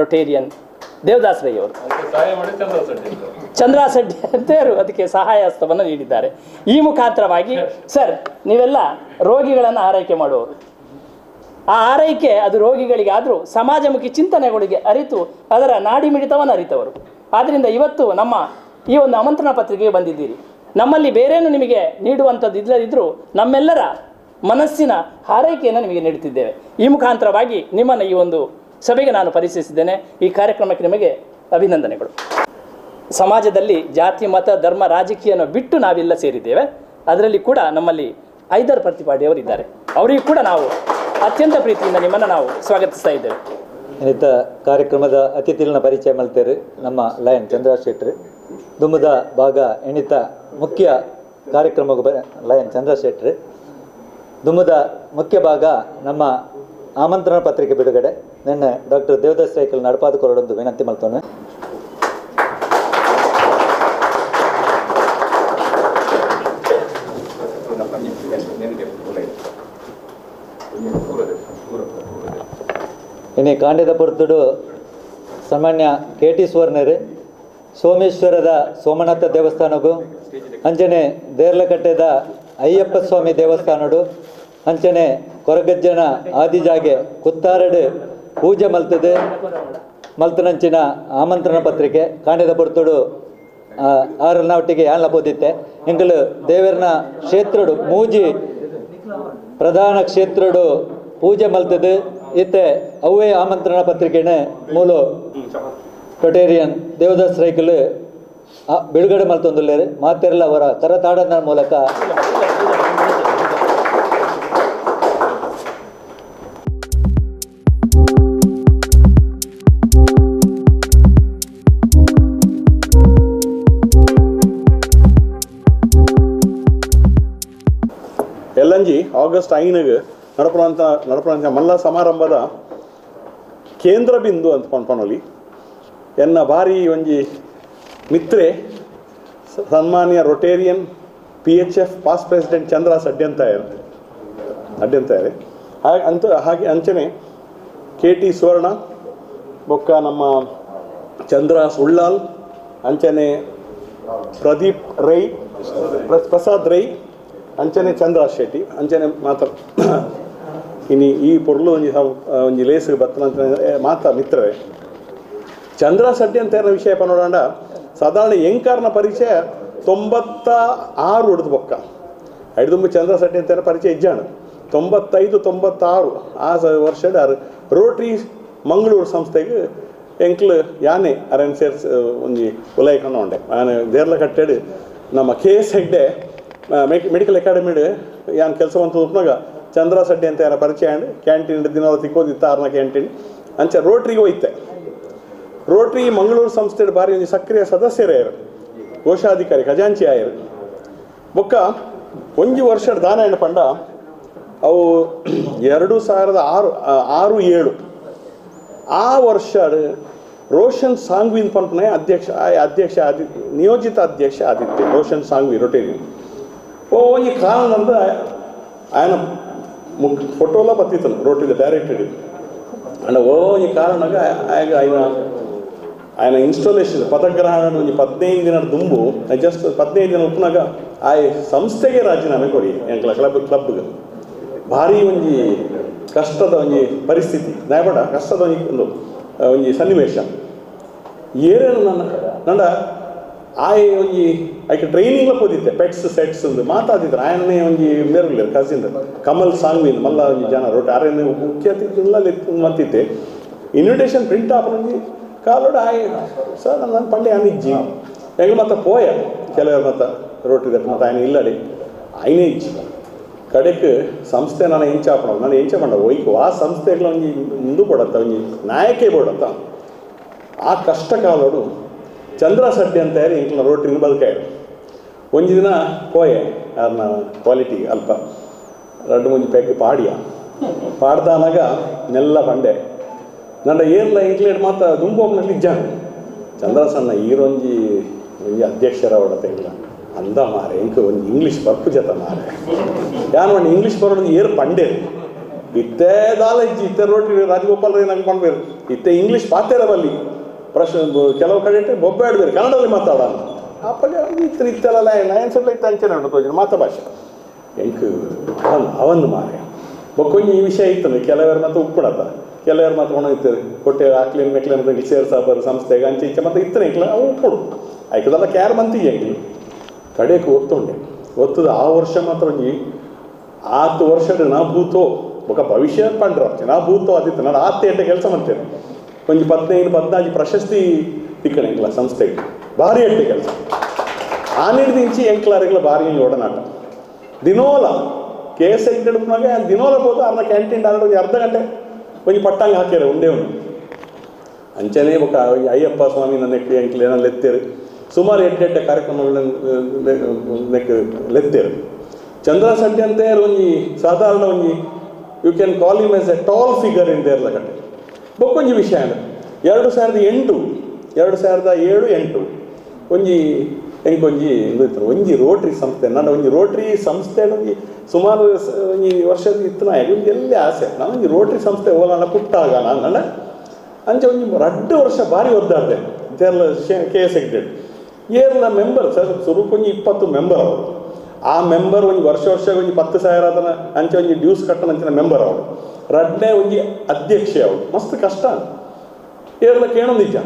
Speaker 3: ರೊಟೇರಿಯನ್ ದೇವದಾಸ್ ರೈ ಅವರು. ಚಂದ್ರ ಸಡ್ಡಿ ಅಂತೇರು ಅದಕ್ಕೆ ಸಹಾಯ ಹಸ್ತವನ್ನು ನೀಡಿದ್ದಾರೆ. ಈ ಮುಖಾಂತರವಾಗಿ ಸರ್ ನೀವೆಲ್ಲ ರೋಗಿಗಳನ್ನು ಆರೈಕೆ ಮಾಡುವವರು. ಆ ಆರೈಕೆ ಅದು ರೋಗಿಗಳಿಗಾದರೂ ಸಮಾಜಮುಖಿ ಚಿಂತನೆಗಳಿಗೆ ಅರಿತು ಅದರ ನಾಡಿ ಮಿಡಿತವನ್ನು ಅರಿತವರು. ಆದ್ದರಿಂದ ಇವತ್ತು ನಮ್ಮ ಈ ಒಂದು ಆಮಂತ್ರಣ ಪತ್ರಿಕೆಗೆ ಬಂದಿದ್ದೀರಿ. ನಮ್ಮಲ್ಲಿ ಬೇರೇನು ನಿಮಗೆ ನೀಡುವಂಥದ್ದು ಇಲ್ಲದಿದ್ದರೂ ನಮ್ಮೆಲ್ಲರ ಮನಸ್ಸಿನ ಹಾರೈಕೆಯನ್ನು ನಿಮಗೆ ನೀಡುತ್ತಿದ್ದೇವೆ. ಈ ಮುಖಾಂತರವಾಗಿ ನಿಮ್ಮನ್ನು ಈ ಒಂದು ಸಭೆಗೆ ನಾನು ಪರಿಚಯಿಸಿದ್ದೇನೆ. ಈ ಕಾರ್ಯಕ್ರಮಕ್ಕೆ ನಿಮಗೆ ಅಭಿನಂದನೆಗಳು. ಸಮಾಜದಲ್ಲಿ ಜಾತಿ, ಮತ, ಧರ್ಮ, ರಾಜಕೀಯನ ಬಿಟ್ಟು ನಾವೆಲ್ಲ ಸೇರಿದ್ದೇವೆ. ಅದರಲ್ಲಿ ಕೂಡ ನಮ್ಮಲ್ಲಿ ಐದರ್ ಪ್ರತಿಪಾಡಿಯವರು ಇದ್ದಾರೆ. ಅವರಿಗೂ ಕೂಡ ನಾವು ಅತ್ಯಂತ ಪ್ರೀತಿಯಿಂದ ನಿಮ್ಮನ್ನು ನಾವು ಸ್ವಾಗತಿಸ್ತಾ ಇದ್ದೇವೆ.
Speaker 1: ಇನ್ನಿತ ಕಾರ್ಯಕ್ರಮದ ಅತಿಥಿಗಳನ್ನ ಪರಿಚಯ ಮಾಡ್ತೇವೆ. ನಮ್ಮ ಲಯನ್ ಚಂದ್ರ ಶೆಟ್ಟರು ದುಮ್ಮದ ಭಾಗ ಎಣಿತ ಮುಖ್ಯ ಕಾರ್ಯಕ್ರಮ ಲಯನ್ ಚಂದ್ರ ಶೆಟ್ಟರು ದುಮ್ಮದ ಮುಖ್ಯ ಭಾಗ ನಮ್ಮ ಆಮಂತ್ರಣ ಪತ್ರಿಕೆ ಬಿಡುಗಡೆ ನಿನ್ನೆ ಡಾಕ್ಟರ್ ದೇವದಾಸ್ ರೈಕಲ್ ನಡಪಾದ ಕೊರಡೊಂದು ವಿನಂತಿ ಮಾಡ್ತಾನೆ. ಇನ್ನು ಕಾಂಡ್ಯದ ಪೊರ್ತುಡು ಸಾಮಾನ್ಯ ಕೆ ಟಿ ಸುವರ್ಣರು ಸೋಮೇಶ್ವರದ ಸೋಮನಾಥ ದೇವಸ್ಥಾನಗೂ, ಅಂಚನೆ ದೇರ್ಲಕಟ್ಟೆದ ಅಯ್ಯಪ್ಪ ಸ್ವಾಮಿ ದೇವಸ್ಥಾನಡು, ಅಂಚನೆ ಕೊರಗಜ್ಜನ ಆದಿಜಾಗೆ ಕುತ್ತಾರಡು ಪೂಜೆ ಮಲ್ತದೆ ಮಲ್ತನಂಚಿನ ಆಮಂತ್ರಣ ಪತ್ರಿಕೆ ಕಾಂಡ್ಯದ ಪೊರ್ತುಡು ಆರನ್ನ ಒಟ್ಟಿಗೆ ಯಾನ್ಲ ಬೋದಿತ್ತೆ. ಎಂಕಲು ದೇವರನ ಕ್ಷೇತ್ರಡು ಮೂಜಿ ಪ್ರಧಾನ ಕ್ಷೇತ್ರಡು ಪೂಜೆ ಮಲ್ತದೆ ಇತ್ತೆ ಅವೇ ಆಮಂತ್ರಣ ಪತ್ರಿಕೆನ ಮೂಲ ರೊಟೇರಿಯನ್ ದೇವದಾಸ್ ರೈಕಲ್ ಬಿಡುಗಡೆ ಮಲ್ತೊಂದುಲ್ಲೇರು ಮಾತೆರಲ ಅವರ ಕರತಾಡನ ಮೂಲಕ
Speaker 4: ಎಲ್ಲಂಜಿ ಆಗಸ್ಟ್ 5 ನಡಪುರಂತ ಮಲ್ಲ ಸಮಾರಂಭದ ಕೇಂದ್ರ ಬಿಂದು ಅಂತ ಪನ್ಪನೊಲಿ ಎನ್ನ ಭಾರಿ ಒಂಜಿ ಮಿತ್ರೆ ಸನ್ಮಾನ್ಯ Rotarian PHF past president Chandra Sadyantayar ಅಡ್ಯಂತಾಯರು ಹಾಗೆ ಅಂತ ಹಾಗೆ ಅಂಚನೆ ಕೆ ಟಿ ಸುವರ್ಣ ಬೊಕ್ಕ ನಮ್ಮ ಚಂದ್ರ ಸುಳ್ಳಾಲ್ ಅಂಚನೆ ಪ್ರದೀಪ್ ರೈ Prasad Rai ಅಂಚನೆ ಚಂದ್ರ ಶೆಟ್ಟಿ ಅಂಚನೆ ಮಾತ್ರ ಇನಿ ಈ ಪೊರ್ಲು ಒಂಜಿ ಒಂಜಿ ಲೇಸ್ ಬತ್ತನಂತ ಮಾತ ಮಿತ್ರರೇ. ಚಂದ್ರ ಶೆಟ್ಟಿ ಅಂತ ವಿಷಯ ಪನೋಡಂಡ ಸಾಧಾರಣ ಎಂಕಾರನ ಪರಿಚಯ 96 ಹಿಡಿದು ಬೊಕ್ಕ ಐದುಂಬು ಚಂದ್ರ ಶೆಟ್ಟಿ ಅಂತ ಪರಿಚಯ ಇಜ್ಜಾಣ 95 96 ಆ ವರ್ಷದ ರೋಟರಿ ಮಂಗಳೂರು ಸಂಸ್ಥೆಗೆ ಎಂಕ್ಲು ಯಾನೆ ಅರೆನ್ ಸೇರ್ಸ್ ಒಂಜಿ ಉಲಯ ಕಣ್ಣ ಉಂಡೆ ಆನೆ ದೇರ್ಲ ಕಟ್ಟೆಡು ನಮ್ಮ K S Hegde medical ಅಕಾಡೆಮಿಡ್ ಯಾನ್ ಕೆಲಸ ಅಂತ ಉಪ್ನಾಗ ಚಂದ್ರ ಶೆಟ್ಟಿ ಅಂತ ಯಾರ ಪರಿಚಯ ಅಂಡ್ ಕ್ಯಾಂಟೀನ್ ದಿನ ತಿಕ್ಕೋದಿತ್ತ ಆರ್ನ ಕ್ಯಾಂಟೀನ್ ಅಂಚ ರೋಟ್ರಿಗೆ ಹೋಯ್ತೆ. ರೋಟರಿ ಮಂಗಳೂರು ಸಂಸ್ಥೆ ಬಾರಿ ಒಂಜಿ ಸಕ್ರಿಯ ಸದಸ್ಯರೇ ಕೋಶಾಧಿಕಾರಿ ಖಜಾಂಚಿ ಆಯರು. ಬೊಕ್ಕ ಒಂಜಿ ವರ್ಷದ ದಾನ ಏನು ಪಂಡ ಅವು 2006 6 7 ಆ ವರ್ಷ ರೋಷನ್ ಸಾಂಗ್ವಿನ್ ಪಂಪನೆ ಅಧ್ಯಕ್ಷ ಅಧ್ಯಕ್ಷ ಆದಿ ನಿಯೋಜಿತ ಅಧ್ಯಕ್ಷ ಆದಿತ್ಯ ರೋಷನ್ ಸಾಂಗ್ವಿ ರೊಟೇರಿಯನ್. ಓ ಒಂಜಿ ಕಾರಣ ಅಂದ್ರೆ ఆయన ಫೋಟೋಲ ಬತ್ತಿತ್ತನು ರೋಟರಿ ಡೈರೆಕ್ಟೆಡ್ ಅಂಡ ಓ ಒಂಜಿ ಕಾರಣಗ ఆయన ఆయన ಇನ್ಸ್ಟಾಲೇಷನ್ ಪದಗ್ರಹಣ ಒಂಜಿ 15 ದಿನ ದುಂಬು ಜಸ್ಟ್ 15 ದಿನ ಉಪ್ಪನಾಗ ಆ ಸಂಸ್ಥೆಗೆ ರಾಜೀನಾಮೆ ಕೊಡಿ ಎಂಕ್ಲ ಕ್ಲಬ್ಗೆ ಭಾರಿ ಒಂಜಿ ಕಷ್ಟದ ಒಂಜಿ ಪರಿಸ್ಥಿತಿ ನ್ಯಾಯಬೇಡ ಕಷ್ಟದ ಒಂಜಿ ಒಂದು ಒಂಜಿ ಸನ್ನಿವೇಶ ಏನೇನು ನನ್ನ ನಂಡ ಆಯ್ ಒಂಜಿ ಐಕೆ ಟ್ರೈನಿಂಗ್ಲ ಪೋದಿತ್ತೆ ಪೆಟ್ಸ್ ಸೆಟ್ಸ್ ಅಂದು ಮಾತಾದಿದ್ರು ಆಯನ್ನೇ ಒಂಜಿ ಮೇರುಗಲೇರು ಕಸಿನ್ ಕಮಲ್ ಸಾಂಗ್ವಿನ್ ಮಲ್ಲ ಒಂಜಿ ಜನ ರೋಟ್ ಆರೇನು ಮುಖ್ಯ ಅತಿಥಿಗಳ ಮತ್ತಿತ್ತೆ ಇನ್ವಿಟೇಷನ್ ಪ್ರಿಂಟ್ ಆಪನೊಂಜಿ ಕಾಲೋಡು ಆಯ್ ಸರ್ ನನ್ನ ಪಂಡೆ ಅನಿಜ್ಜಿ ಹೆಂಗೆ ಮತ್ತೆ ಪೋಯ ಕೆಲವರು ಮತ್ತೆ ರೋಟಿದ ಮತ್ತೆ ఆయన ಇಲ್ಲಡಿ ఆయనే ಇಜ್ಜಿ ಕಡೆಕ್ ಸಂಸ್ಥೆ ನಾನು ಎಂಚಾಪಣ ನಾನು ಎಂಚ ಪಂಡ ಒಯ್ಕು ಆ ಸಂಸ್ಥೆಗಳ ಒಂಜಿ ಮುಂದು ಕೊಡತ್ತ ಒಂಜಿ ನಾಯಕೇ ಬೋಡತ್ತ ಆ ಕಷ್ಟ ಕಾಲೋಡು ಚಂದ್ರ ಶೆಟ್ಟಿ ಅಂತ ಹೇಳಿ ಇಂಕ್ಲ ರೋಟರಿನ ಬದುಕಾಯರು. ಒಂಜಿ ದಿನ ಪೋಯೆ ಯಾರನ್ನ ಕ್ವಾಲಿಟಿ ಅಲ್ಪ 2 3 ಪೆಗ್ ಪಾಡಿಯ ಪಾಡ್ದಾನಾಗ ನೆಲ್ಲ ಪಂಡೆ ನನ್ನ ಏರ್ಲ ಇಂಕ್ಲೇಡ್ ಮಾತ್ರ ದುಂಬೋಗ್ನಲ್ಲಿ ಇಜ್ಜಾಣ ಚಂದ್ರ ಸಣ್ಣ ಈರೊಂಜಿ ಒಂಜಿ ಅಧ್ಯಕ್ಷರ ಹೊಡತೆ ಇಲ್ಲ ಅಂದ ಮಾರೆ ಇಂಕ ಒಂದು ಇಂಗ್ಲೀಷ್ ಬರ್ಪು ಜತ ಮಾರೆ ಯಾನು ಒಂದು ಇಂಗ್ಲೀಷ್ ಬರೋದು ಏರ್ ಪಂಡೆ ಇತ್ತೆ ದಾಲ ಇಜ್ಜಿ ಇತ್ತೆ ರೋಟಿ ರಾಜಗೋಪಾಲ್ ರೈ ನಂಗೆ ಪಂಡ್ಬೇರು ಇತ್ತೆ ಇಂಗ್ಲೀಷ್ ಪಾತೇರ ಬಲ್ಲಿ ಪ್ರಶ್ನೆ ಕೆಲವು ಕಡೆ ಬೊಬ್ಬೆ ಆಡ್ಬೇರು ಕನ್ನಡದಲ್ಲಿ ಮಾತಾಡ ಅಪ್ಪಗೆ ಇತ್ತು ಇತ್ತೆಲ್ಲ ಲಯನ್ ಸೆಟ್ಲ ಇತ್ತು ಅಂಚನೆ ಉಂಟು ತೋಜನ ಮಾತಭಾಷೆ ಎಂಕ್ ಅವನ್ ಅವನ್ ಮಾರೆ ಬೊಕ್ಕೊಂಜಿ ಈ ವಿಷಯ ಇತ್ತು ಕೆಲವರು ಮತ್ತೆ ಉಪ್ಪುಡತ್ತ ಕೆಲವರು ಮಾತ್ರ ಒಣಗಿತ್ತಾರೆ ಕೊಟ್ಟೆ ಆಕ್ಲೇನ್ ಮೆಕ್ಲೇನ್ ಅಂತ ಸೇರ್ಸಾಬರು ಸಂಸ್ಥೆಗೆ ಅಂಚೆ ಇಂಚೆ ಮತ್ತೆ ಇತ್ತನೆ ಎಂಕ್ಲ ಅವು ಉಪ್ಪುಡು ಆಯ್ಕದಲ್ಲ ಕ್ಯಾರ್ ಮಂತಿಗೆ ಎಂಕ್ಲು ಕಡೆಗೆ ಒತ್ತುಂಡೆ ಒತ್ತದ ಆ ವರ್ಷ ಮಾತ್ರ ಒಂಜಿ ಆತು ವರ್ಷ ನಾ ಭೂತೋ ಬೊಕ ಭವಿಷ್ಯ ಪಂಡ್ರ ನಾ ಭೂತೋ ಆದಿತ್ತು ನಾನು ಆತ ಎಟ್ಟೆ ಕೆಲಸ ಮಾಡ್ತೇನೆ ಒಂಜಿ 15 14 ಪ್ರಶಸ್ತಿ ತಿಕ್ಕಣ ಎಂಕ್ಲ ಸಂಸ್ಥೆಗೆ ಭಾರಿ ಎಟ್ಟೆ ಕೆಲಸ ಆ ನೀಡಿದ ಇಂಚಿ ಎಂಕ್ಲಾರಿಗಳ ಭಾರಿ ಒಡನಾಟ ದಿನೋಲ K S I ನಡುಪನಾಗ ದಿನೋಲ ಹೋದ ಅರ್ಧ ಕ್ಯಾಂಟೀನ್ ಆರ್ಡರ್ ಅರ್ಧ ಗಂಟೆ ಒಂಜಿ ಪಟ್ಟಂಗೆ ಹಾಕ್ಯಾರ ಉಂಡೆ ಉಂಡು ಅಂಚನೆ ಬೊಕ ಅಯ್ಯಪ್ಪ ಸ್ವಾಮಿ ನನ್ನ ಎಂಕ್ಲ ಏನಲ್ಲಿ ಎತ್ತೇರು ಸುಮಾರು ಎಡ್ಡೆಡ್ಡೆ ಕಾರ್ಯಕ್ರಮಗಳನ್ನ ಲೆತ್ತೇರು. ಚಂದ್ರ ಶೆಟ್ಟಿ ಅಂತ ಒಂಜಿ ಸಾಧಾರಣ ಒಂಜಿ you can call him as a tall figure in Deralakatte. ಬೊಕ್ಕೊಂಜಿ ವಿಷಯ 2008 2007 8 ಒಂಜಿ ಎಂಕೊಂಜಿ ಇತ್ತು ಒಂಜಿ ರೋಟರಿ ಸಂಸ್ಥೆ ನಾನು ಒಂಜಿ ರೋಟರಿ ಸಂಸ್ಥೆ ಒಂಜಿ ಸುಮಾರು ಒಂಜಿ ವರ್ಷದ ಇತ್ತು ನಾ ಒಂಜಿ ಎಲ್ಲಿ ಆಸೆ ನಾನು ಒಂಜಿ ರೋಟರಿ ಸಂಸ್ಥೆ ಓಲಾನ ಪುಟ್ಟಾಗ ನಾನು ಅಂಚೆ ಒಂಜಿ 2 ವರ್ಷ ಭಾರಿ ಒದ್ದಾಡಿದೆ Derla K S secretary ಏರ್ಲ member sir ಸುರುಕು ಒಂಜಿ 20 ಮೆಂಬರ್ ಅವರು ಆ ಮೆಂಬರ್ ಒಂಜಿ ವರ್ಷ ವರ್ಷ ಒಂಜಿ 10,000 ಅದನ್ನ ಅಂಚೆ ಒಂಜಿ ಡ್ಯೂಸ್ ಕಟ್ಟಣ ಅಂಚಿನ ಮೆಂಬರ್ ಅವರು ರಡ್ನೇ ಒಂಜಿ ಅಧ್ಯಕ್ಷೆ ಅವರು ಮಸ್ತ್ ಕಷ್ಟ ಏರ್ಲ ಕೇಳೊಂದಿಜ್ಜ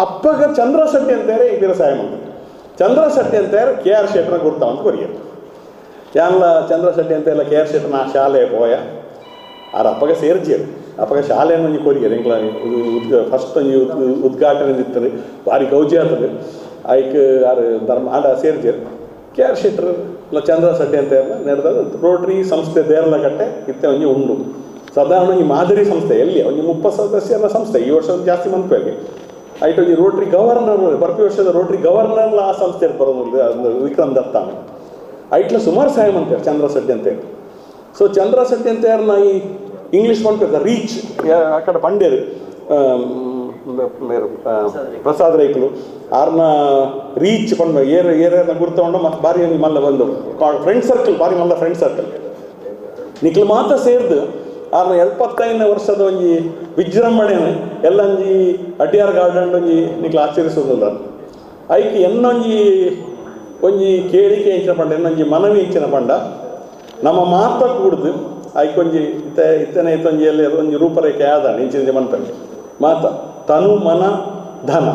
Speaker 4: ಅಪ್ಪಗ ಚಂದ್ರ ಶೆಟ್ಟಿ ಅಂತಾರೆ ಈ ಸಹಾಯ ಮಾಡ್ತಾರೆ ಚಂದ್ರ ಶೆಟ್ಟಿ ಅಂತಾರೆ ಕೆ ಆರ್ ಶೆಟ್ಟರ್ನ ಗುರ್ತ ಅಂತ ಕೊರಿಯರು ಯಾನ್ಲ ಚಂದ್ರ ಶೆಟ್ಟಿ ಅಂತ ಎಲ್ಲ ಕೆ ಆರ್ ಶೆಟ್ಟರ್ನ ಆ ಶಾಲೆ ಪೋಯ ಆರ ಅಪ್ಪಗ ಸೇರ್ಜಿಯರು ಅಪ್ಪಗ ಶಾಲೆಯನ್ನು ಒಂಜಿ ಕೊರಿಯರು ಎಂಕ್ಲ ಫಸ್ಟ್ ಒಂಜಿ ಉದ್ಘಾಟನೆ ಇರ್ತದೆ ಭಾರಿ ಗೌಜಿ ಆಗ್ತದೆ ಐಕ್ ಆರು ಧರ್ಮ ಆಡ ಸೇರ್ಜಿಯರು ಕೆ ಆರ್ ಶೆಟ್ಟರ್ ಇಲ್ಲ ಚಂದ್ರ ಶೆಟ್ಟಿ ಅಂತ ನಡೆದಾಗ ರೋಟರಿ ಸಂಸ್ಥೆ ದೇರ್ಲಕಟ್ಟೆ ಇತ್ತೆ ಒಂಜಿ ಉಂಡು ಸಾಧಾರಣ ಒಂಜಿ ಮಾದರಿ ಸಂಸ್ಥೆ ಎಲ್ಲಿ ಒಂಜಿ 30 ಸದಸ್ಯರ ಸಂಸ್ಥೆ ಈ ವರ್ಷ ಒಂದು ಜಾಸ್ತಿ ಮನ್ಪಲ್ಲಿ ಐಟ್ ಒಂಜಿ ರೋಟರಿ ಗವರ್ನರ್ ಬರ್ಪಿ ವರ್ಷದ ರೋಟರಿ ಗವರ್ನರ್ ಆ ಸಂಸ್ಥೆ ಬರೋದು ವಿಕ್ರಮ್ ದತ್ತ ಐಟ್ಲ ಸುಮಾರು ಸಹಾಯ ಮಾಡ್ತಾರೆ ಚಂದ್ರ ಶೆಟ್ಟಿ ಅಂತ ಹೇಳಿ. ಸೊ ಚಂದ್ರ ಶೆಟ್ಟಿ ಅಂತ ಯಾರನ್ನ ಈ ಇಂಗ್ಲೀಷ್ ಮಾಡ್ತಾರೆ ರೀಚ್ ಆ ಕಡೆ ಪಂಡ್ಯರು ಪ್ರಸಾದ್ ರೈಕುಲು ಆರ್ನ ರೀಚ್ ಪಂಡ ಏರ್ ಏರ್ನ ಗುರ್ತಗೊಂಡು ಮತ್ತು ಭಾರಿ ಮಲ್ಲ ಬಂದು ಫ್ರೆಂಡ್ ಸರ್ಕಲ್ ಭಾರಿ ಮಲ್ಲ ಫ್ರೆಂಡ್ ಸರ್ಕಲ್ ನಿಕ್ಲು ಮಾತ್ರ ಸೇರ್ದು ಆರ್ನ 75 ವರ್ಷದ ಒಂಜಿ ವಿಜೃಂಭಣೆ ಎಲ್ಲಂಜಿ ಅಡಿಯಾರ್ ಗಾರ್ಡನ್ ಒಂಜಿ ನಿಕ್ಲು ಆಚರಿಸೋದಿಲ್ಲ ಐಕ್ ಎನ್ನೊಂಜಿ ಒಂಜಿ ಕೇಳಿಕೆ ಎಂಚಿನ ಪಂಡ ಒಂಜಿ ಮನವಿ ಎಂಚಿನ ಪಂಡ ನಮ್ಮ ಮಾತ ಕೂಡ್ದು ಐಕೊಂಜಿ ಇತ್ತ ಇತ್ತನೆ ಇತ್ತೊಂಜಿ ಎಲ್ಲ ಒಂಜಿ ರೂಪರೇಖೆ ಆದಾಣ ಇಂಚಿನ ಮನ್ಪಲ್ಲಿ ಮಾತ ತನು ಮನ ಧನ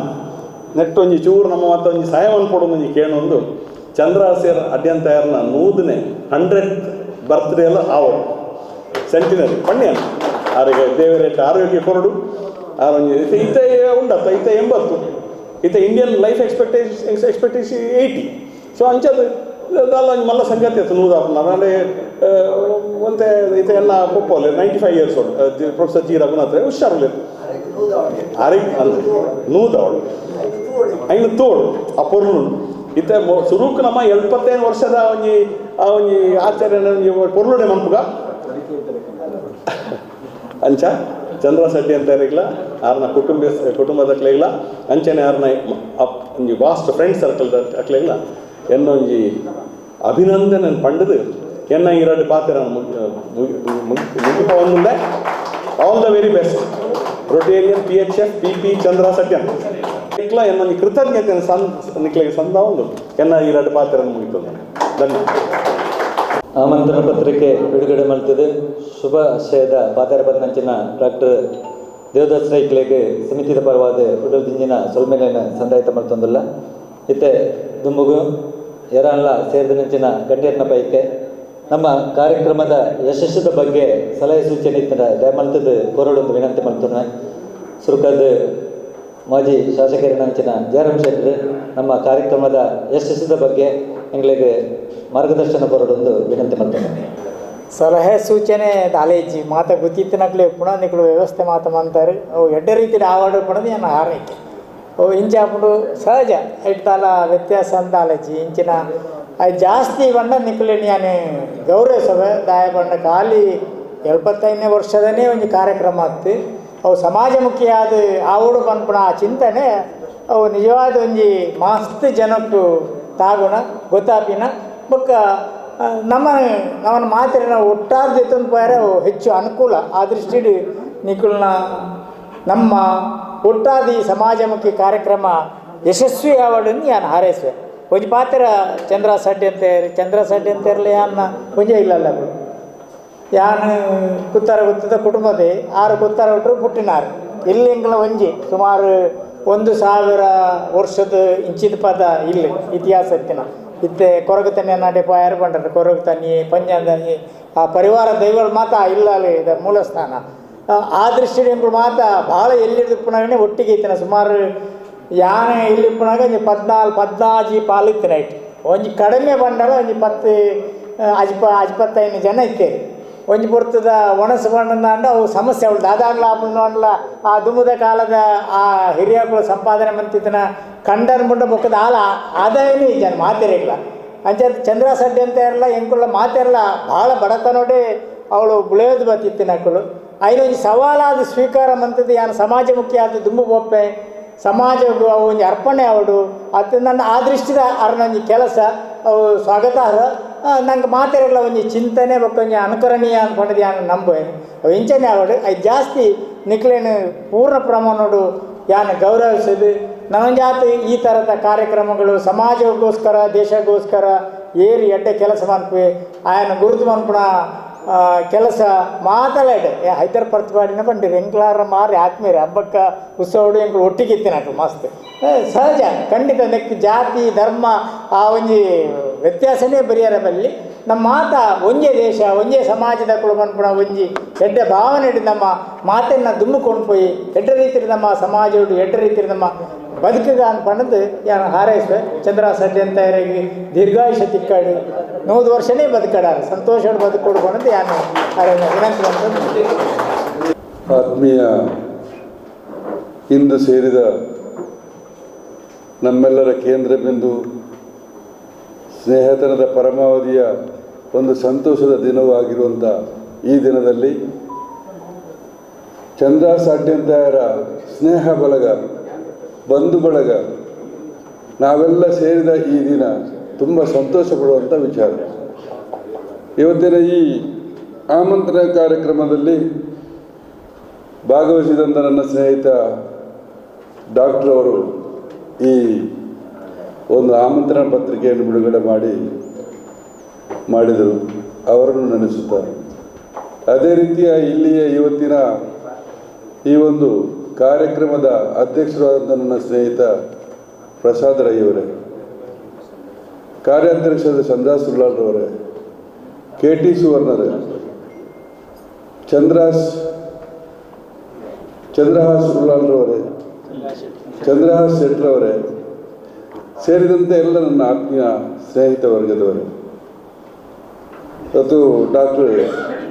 Speaker 4: ನೆಟ್ಟೊಂಜಿ ಚೂರು ನಮ್ಮ ಮಾತ ಒಂಜಿ ಸಹಾಯ ಮನ್ಪೊಡು ಒಂಜಿ ಕೇಣೊಂದು ಚಂದ್ರಸೇರ್ ಅಡ್ಯಂತಾಯರ್ನ 100ನೇ 100th birthday ಎಲ್ಲ ಆವಡು ಸೆಂಟಿನರಿ ಪಣ್ಯ ಆರಿಗೆ ದೇವರೇಟ ಆರೋಗ್ಯ ಕೊರಡು ಆರೊಂಜಿ ಇತ್ತ ಉಂಡತ್ತ ಇತ್ತ 80 ಇತ್ತ Indian life expectation 80 so ಅಂಚದು ದಾಲ ಒಂಜಿ ಮಲ್ಲ ಸಂಗತಿ ಆಯ್ತು ನೂದಾಪುನ ಆಂಡೆ ಒಂತೆ ಇತ್ತ ಎಲ್ಲ ಪೊಪ್ಪೋಲೆ 95 years old professor G Raghunath ಹುಷಾರುಲೆ ಆರಿಗೆ ಅಲ್ಲ ನೂದವಳು ಐನು ತೋಡು ಆ ಪೊರ್ಲು ಇತ್ತೆ ಸುರುಕು ನಮ್ಮ 75 ವರ್ಷದ ಒಂಜಿ ಆ ಒಂಜಿ ಆಚರಣೆ ಒಂಜಿ ಪೊರ್ಲುಡೆ ಮನ್ಪುಗ ಅಂಚ ಚಂದ್ರ ಶೆಟ್ಟಿ ಅಂತ ಇರಲಿಲ್ಲ ಆರ್ನ ಕುಟುಂಬದ ಅಕ್ಲೆಗ್ಲ ಅಂಚನೆ ಆರ್ನ ಒಂಜಿ vast friend circle ಅಕ್ಲೆಗ್ಲ ಎನ್ನೊಂಜಿ ಅಭಿನಂದನೆ ಪಂಡದು ಎನ್ನ ಈ ಎರಡು ಪಾತ್ರ ಮುಗಿಪ ಒಂದುಂಡೆ. All the very best Rotarian PHF PP Chandra Satyan ನಿಕ್ಲ ಎನ್ನೊಂಜಿ ಕೃತಜ್ಞತೆ ನಿಕ್ಲೆಗೆ ಸಂದ ಒಂದು ಎನ್ನ ಈ ಎರಡು ಪಾತ್ರ ಮುಗಿತು. ಧನ್ಯವಾದ.
Speaker 1: ಆಮಂತ್ರಣ ಪತ್ರಿಕೆ ಬಿಡುಗಡೆ ಮಾಡ್ತದೆ. ಶುಭ ಆಶಯದ ಪಾತ್ರ ಬಂದಂಚಿನ ಡಾಕ್ಟರ್ ದೇವದಾಸ್ ರೈಕ್ಲೆಗೆ ಸಮಿತಿದ ಪರವಾದ ಉಡಲ್ ದಿಂಜಿನ ಸೊಲ್ಮೆಲೆನ ಸಂದಾಯಿತ ಮಲ್ತೊಂದುಲ್ಲ. ಇತ್ತೆ ದುಂಬುಗು ಎರಾನ್ಲ ಸೇರಿದ ನಂಚಿನ ಗಣ್ಯರ್ನ ಪೈಕೆ ನಮ್ಮ ಕಾರ್ಯಕ್ರಮದ ಯಶಸ್ಸದ ಬಗ್ಗೆ ಸಲಹೆ ಸೂಚನೆ ಇತ್ತರ ದಯಮಲ್ತದ ಕೊರಡೊಂದು ವಿನಂತಿ ಮಲ್ತುನ. ಸುರುಕದ ಮಾಜಿ ಶಾಸಕರಿನಂಚಿನ ಜಯರಾಮ್ ಶೆಟ್ಟರ್ ನಮ್ಮ ಕಾರ್ಯಕ್ರಮದ ಯಶಸ್ಸದ ಬಗ್ಗೆ ಎಂಗಳಿಗೆ ಮಾರ್ಗದರ್ಶನ ಕೊರಡೊಂದು ವಿನಂತಿ ಮಾಡ್ತೇನೆ.
Speaker 5: ಸಲಹೆ ಸೂಚನೆ ದಾಲೇಜಿ ಮಾತ ಗೊತ್ತಿತ್ತನಕ್ಲೆ ಪುನಃ ನಿಕ್ಕಳು ವ್ಯವಸ್ಥೆ ಮಾತ ಮಂತಾರೆ ಅವು ಎಡ್ಡೆ ರೀತಿಯಲ್ಲಿ ಆವಾಡು ಪಣದು ಏನು ಹಾರೈಕೆ ಅವು ಇಂಚ ಅప్పుడు ಸಹಜ ಇಟ್ಟಾಲ ವ್ಯತ್ಯಾಸ ಅಂತ ಆಲೋಚಿ ಇಂಚಿನ ಅದು ಜಾಸ್ತಿ ಬಂಡ ನಿಕ್ಕಲೆ ನಾನು ಗೌರವಿಸವೆ ದಾಯ ಬಂಡ ಖಾಲಿ 75ನೇ ವರ್ಷದನೇ ಒಂದು ಕಾರ್ಯಕ್ರಮ ಆತ್ತು. ಅವು ಸಮಾಜಮುಖಿಯಾದ ಆವಡು ಪನ್ಪುಣ ಆ ಚಿಂತನೆ ಅವು ನಿಜವಾದ ಒಂಜಿ ಮಸ್ತ್ ಜನಕ್ಕೂ ತಾಗುಣ ಗೊತ್ತಾಪಿನ ಬೊಕ್ಕ ನಮ್ಮ ನಮ್ಮನ್ನು ಮಾತಿನ ಒಟ್ಟಾರೆ ಜೊತೆ ಪೋಯರೆ ಅವು ಹೆಚ್ಚು ಅನುಕೂಲ. ಆ ದೃಷ್ಟಿಡು ನಿಕುಲ್ನ ನಮ್ಮ ಒಟ್ಟಾದಿ ಸಮಾಜಮುಖಿ ಕಾರ್ಯಕ್ರಮ ಯಶಸ್ವಿ ಆವಡನ್ನು ಯಾನು ಹಾರೈಸುವೆ. ಒಂಜಿ ಪಾತ್ರ ಚಂದ್ರ ಸಡ್ಡಿ ಅಂತ ಚಂದ್ರ ಸಡ್ಡಿ ಅಂತ ಇರಲಿ ಯಾನ್ನ ಒಂಜೇ ಇಲ್ಲಲ್ಲ ಯಾನು ಕುತ್ತಾರ ಗೊತ್ತದ ಕುಟುಂಬದೇ ಆರು ಕುತ್ತಾರ ಹುಟ್ಟರು ಪುಟ್ಟಿನಾರು ಇಲ್ಲಿ ಎಂಕಲ ಒಂಜಿ ಸುಮಾರು 1000 ವರ್ಷದ ಇಂಚಿದ ಪದ ಇಲ್ಲಿ ಇತಿಹಾಸ ಇತ್ತಿನ ಇತ್ತೆ ಕೊರಗು ತನ್ನಿ ನಾಡೆ ಪಾಯಾರು ಪಂಡ್ರೆ ಕೊರಗು ತನ್ನಿ ಪಂಜಾಂದನಿ ಆ ಪರಿವಾರ ದೈವಗಳು ಮಾತ್ರ ಇಲ್ಲ ಅಲ್ಲಿ ಇದೆ ಮೂಲಸ್ಥಾನ. ಆ ದೃಷ್ಟಿಯಲ್ಲಿ ಎಂಕುಲು ಮಾತ್ರ ಭಾಳ ಎಲ್ಲಿಡ್ದು ಒಟ್ಟಿಗೆ ಇತ್ತಿನ ಸುಮಾರು ಯಾನೆ ಇಲ್ಲಿ ಇಪ್ಪುನಾಗ ಒಂಜಿ 14 14 ಪಾಲು ಇತ್ತಿನ ನೈಟ್ ಒಂಜಿ ಕಡಿಮೆ ಬಂಡಲ ಒಂಜಿ 10 ಅಜ್ಪತ್ತೈದು ಜನ ಇತ್ತೇರಿ. ಒಂಜಿ ಪೊರ್ತದ ಒಣಸು ಬಣ್ಣಂಡ ಅವು ಸಮಸ್ಯೆ ಅವಳು ದಾದಾಗ್ಲ ಆಪುಂಡಲ ಆ ದುಮುದ ಕಾಲದ ಆ ಹಿರಿಯಕುಲು ಸಂಪಾದನೆ ಮಂತಿದ್ದನ ಕಂಡನ್ ಮುಂಡ ಬೊಕ್ಕದ ಆಲ ಆದಾಯನೇ ಜನ ಮಾತಿರಲಿಲ್ಲ. ಅಂಚ ಚಂದ್ರ ಸಡ್ಡಿ ಅಂತ ಇರಲ್ಲ ಎಂಕುಲ್ಲ ಮಾತಿರಲ್ಲ ಭಾಳ ಬಡತನೋಡೆ ಅವಳು ಬುಳೆಯೋದು ಬತ್ತಿತ್ತಿನ ಅಕ್ಕಳು ಐನೊಂಜಿ ಸವಾಲಾದ ಸ್ವೀಕಾರ ಮಂತದ್ದು ಯಾನು ಸಮಾಜಮುಖಿ ಆದ ದುಂಬು ಬೊಪ್ಪೆ ಸಮಾಜಕ್ಕೂ ಅವು ಒಂಜಿ ಅರ್ಪಣೆ ಅವಡು ಅತ್ತ ನನ್ನ ಆ ದೃಷ್ಟಿದ ಅರ್ನೊಂಜಿ ಕೆಲಸ ಅವು ಸ್ವಾಗತಾರ್ಹ. ನಂಗೆ ಮಾತಿರಲ್ಲ ಒಂಜಿ ಚಿಂತನೆ ಬೊಕ್ಕ ಒಂಜಿ ಅನುಕರಣೀಯ ಅಂದ್ಕೊಂಡಿದ್ದು ಯಾನು ನಂಬುವೆ ಅವು ಇಂಚನೆ ಅವಡು ಅದು ಜಾಸ್ತಿ ನಿಕ್ಲೇನು ಪೂರ್ಣ ಪ್ರಮಾಣೋಡು ಯಾನು ಗೌರವಿಸೋದು. ನನ್ನೊಂಜಾತ ಈ ಥರದ ಕಾರ್ಯಕ್ರಮಗಳು ಸಮಾಜಕ್ಕೋಸ್ಕರ ದೇಶಕ್ಕೋಸ್ಕರ ಏರಿ ಎಡ್ಡೆ ಕೆಲಸ ಮನ್ಪುವೆ ಆಯನ ಗುರುತು ಮನ್ಪುಣ ಕೆಲಸ ಮಾತಲಾಡೆ ಹೈದರ್ ಪ್ರತಿಪಾಡಿನ ಬಂಡಿರು ಎಂಕ್ಲಾರ ಮಾರಿ ಆತ್ಮೀಯರು ಹಬ್ಬಕ್ಕ ಉತ್ಸವಡು ಎಂಕ್ಲು ಒಟ್ಟಿಗೆ ಇತ್ತಿನಕ್ಲು ಮಸ್ತ್ ಸಹಜ ಖಂಡಿತ ನೆಕ್ ಜಾತಿ ಧರ್ಮ ಆ ಒಂಜಿ ವ್ಯತ್ಯಾಸನೇ ಬರಿಯರ ಬಲ್ಲಿ ನಮ್ಮ ಮಾತ ಒಂಜೇ ದೇಶ ಒಂಜೇ ಸಮಾಜದ ಕುಳು ಮನ್ಪುಣ ಒಂಜಿ ಎಡ್ಡೆ ಭಾವನೆ ಇಡು ನಮ್ಮ ಮಾತನ್ನು ದುಮ್ಮುಕೊಂಡು ಪೋಯಿ ಎಡ್ಡೆ ರೀತಿಯಲ್ಲಿ ನಮ್ಮ ಸಮಾಜ ಎಡ್ಡೆ ರೀತಿಯಲ್ಲಿ ನಮ್ಮ ಬದುಕುಗ ಅನ್ಪಣ್ಣದು ಯಾನು ಹಾರೈಸುವೆ. ಚಂದ್ರ ಸಡ್ಡಿ ಅಂತ ದೀರ್ಘಾಯುಷ್ಯ ತಿಕ್ಕಾಡು 100 ವರ್ಷನೇ ಬದುಕಡಾರ ಸಂತೋಷ ಬದುಕೊಡ್ಕೊಂಡು ಯಾನು ವಿನಂತಿ ಮಾಡ್ತೀನಿ.
Speaker 6: ಆತ್ಮೀಯ ಇಂದು ಸೇರಿದ ನಮ್ಮೆಲ್ಲರ ಕೇಂದ್ರ ಬಿಂದು ಸ್ನೇಹತನದ ಪರಮಾವಧಿಯ ಒಂದು ಸಂತೋಷದ ದಿನವಾಗಿರುವಂಥ ಈ ದಿನದಲ್ಲಿ ಚಂದ್ರ ಸಾಡ್ಯಂತಾಯರ ಸ್ನೇಹ ಬಳಗ ಬಂಧು ಬಳಗ ನಾವೆಲ್ಲ ಸೇರಿದ ಈ ದಿನ ತುಂಬ ಸಂತೋಷ ಪಡುವಂಥ ವಿಚಾರ. ಇವತ್ತಿನ ಈ ಆಮಂತ್ರಣ ಕಾರ್ಯಕ್ರಮದಲ್ಲಿ ಭಾಗವಹಿಸಿದಂಥ ನನ್ನ ಸ್ನೇಹಿತ ಡಾಕ್ಟರ್ ಅವರು ಈ ಒಂದು ಆಮಂತ್ರಣ ಪತ್ರಿಕೆಯನ್ನು ಬಿಡುಗಡೆ ಮಾಡಿದರು, ಅವರನ್ನು ನೆನೆಸುತ್ತಾರೆ. ಅದೇ ರೀತಿಯ ಇಲ್ಲಿಯ ಇವತ್ತಿನ ಈ ಒಂದು ಕಾರ್ಯಕ್ರಮದ ಅಧ್ಯಕ್ಷರಾದಂಥ ನನ್ನ ಸ್ನೇಹಿತ ಪ್ರಸಾದ್ ರೈಯವರೇ, ಕಾರ್ಯಾಧ್ಯಕ್ಷರಾದ ಚಂದ್ರಾಸ್ ಉಳ್ಳಾಲ್ರವರೇ, ಕೆ ಟಿ ಸುವರ್ಣರೇ, ಚಂದ್ರಹಾಸ್ ಉಳ್ಳಾಲ್ರವರೇ, ಚಂದ್ರಹಾಸ್ ಶೆಟ್ಟರವರೇ ಸೇರಿದಂತೆ ಎಲ್ಲ ನನ್ನ ಆತ್ಮೀಯ ಸ್ನೇಹಿತ ವರ್ಗದವರೇ, ಮತ್ತು ಡಾಕ್ಟರ್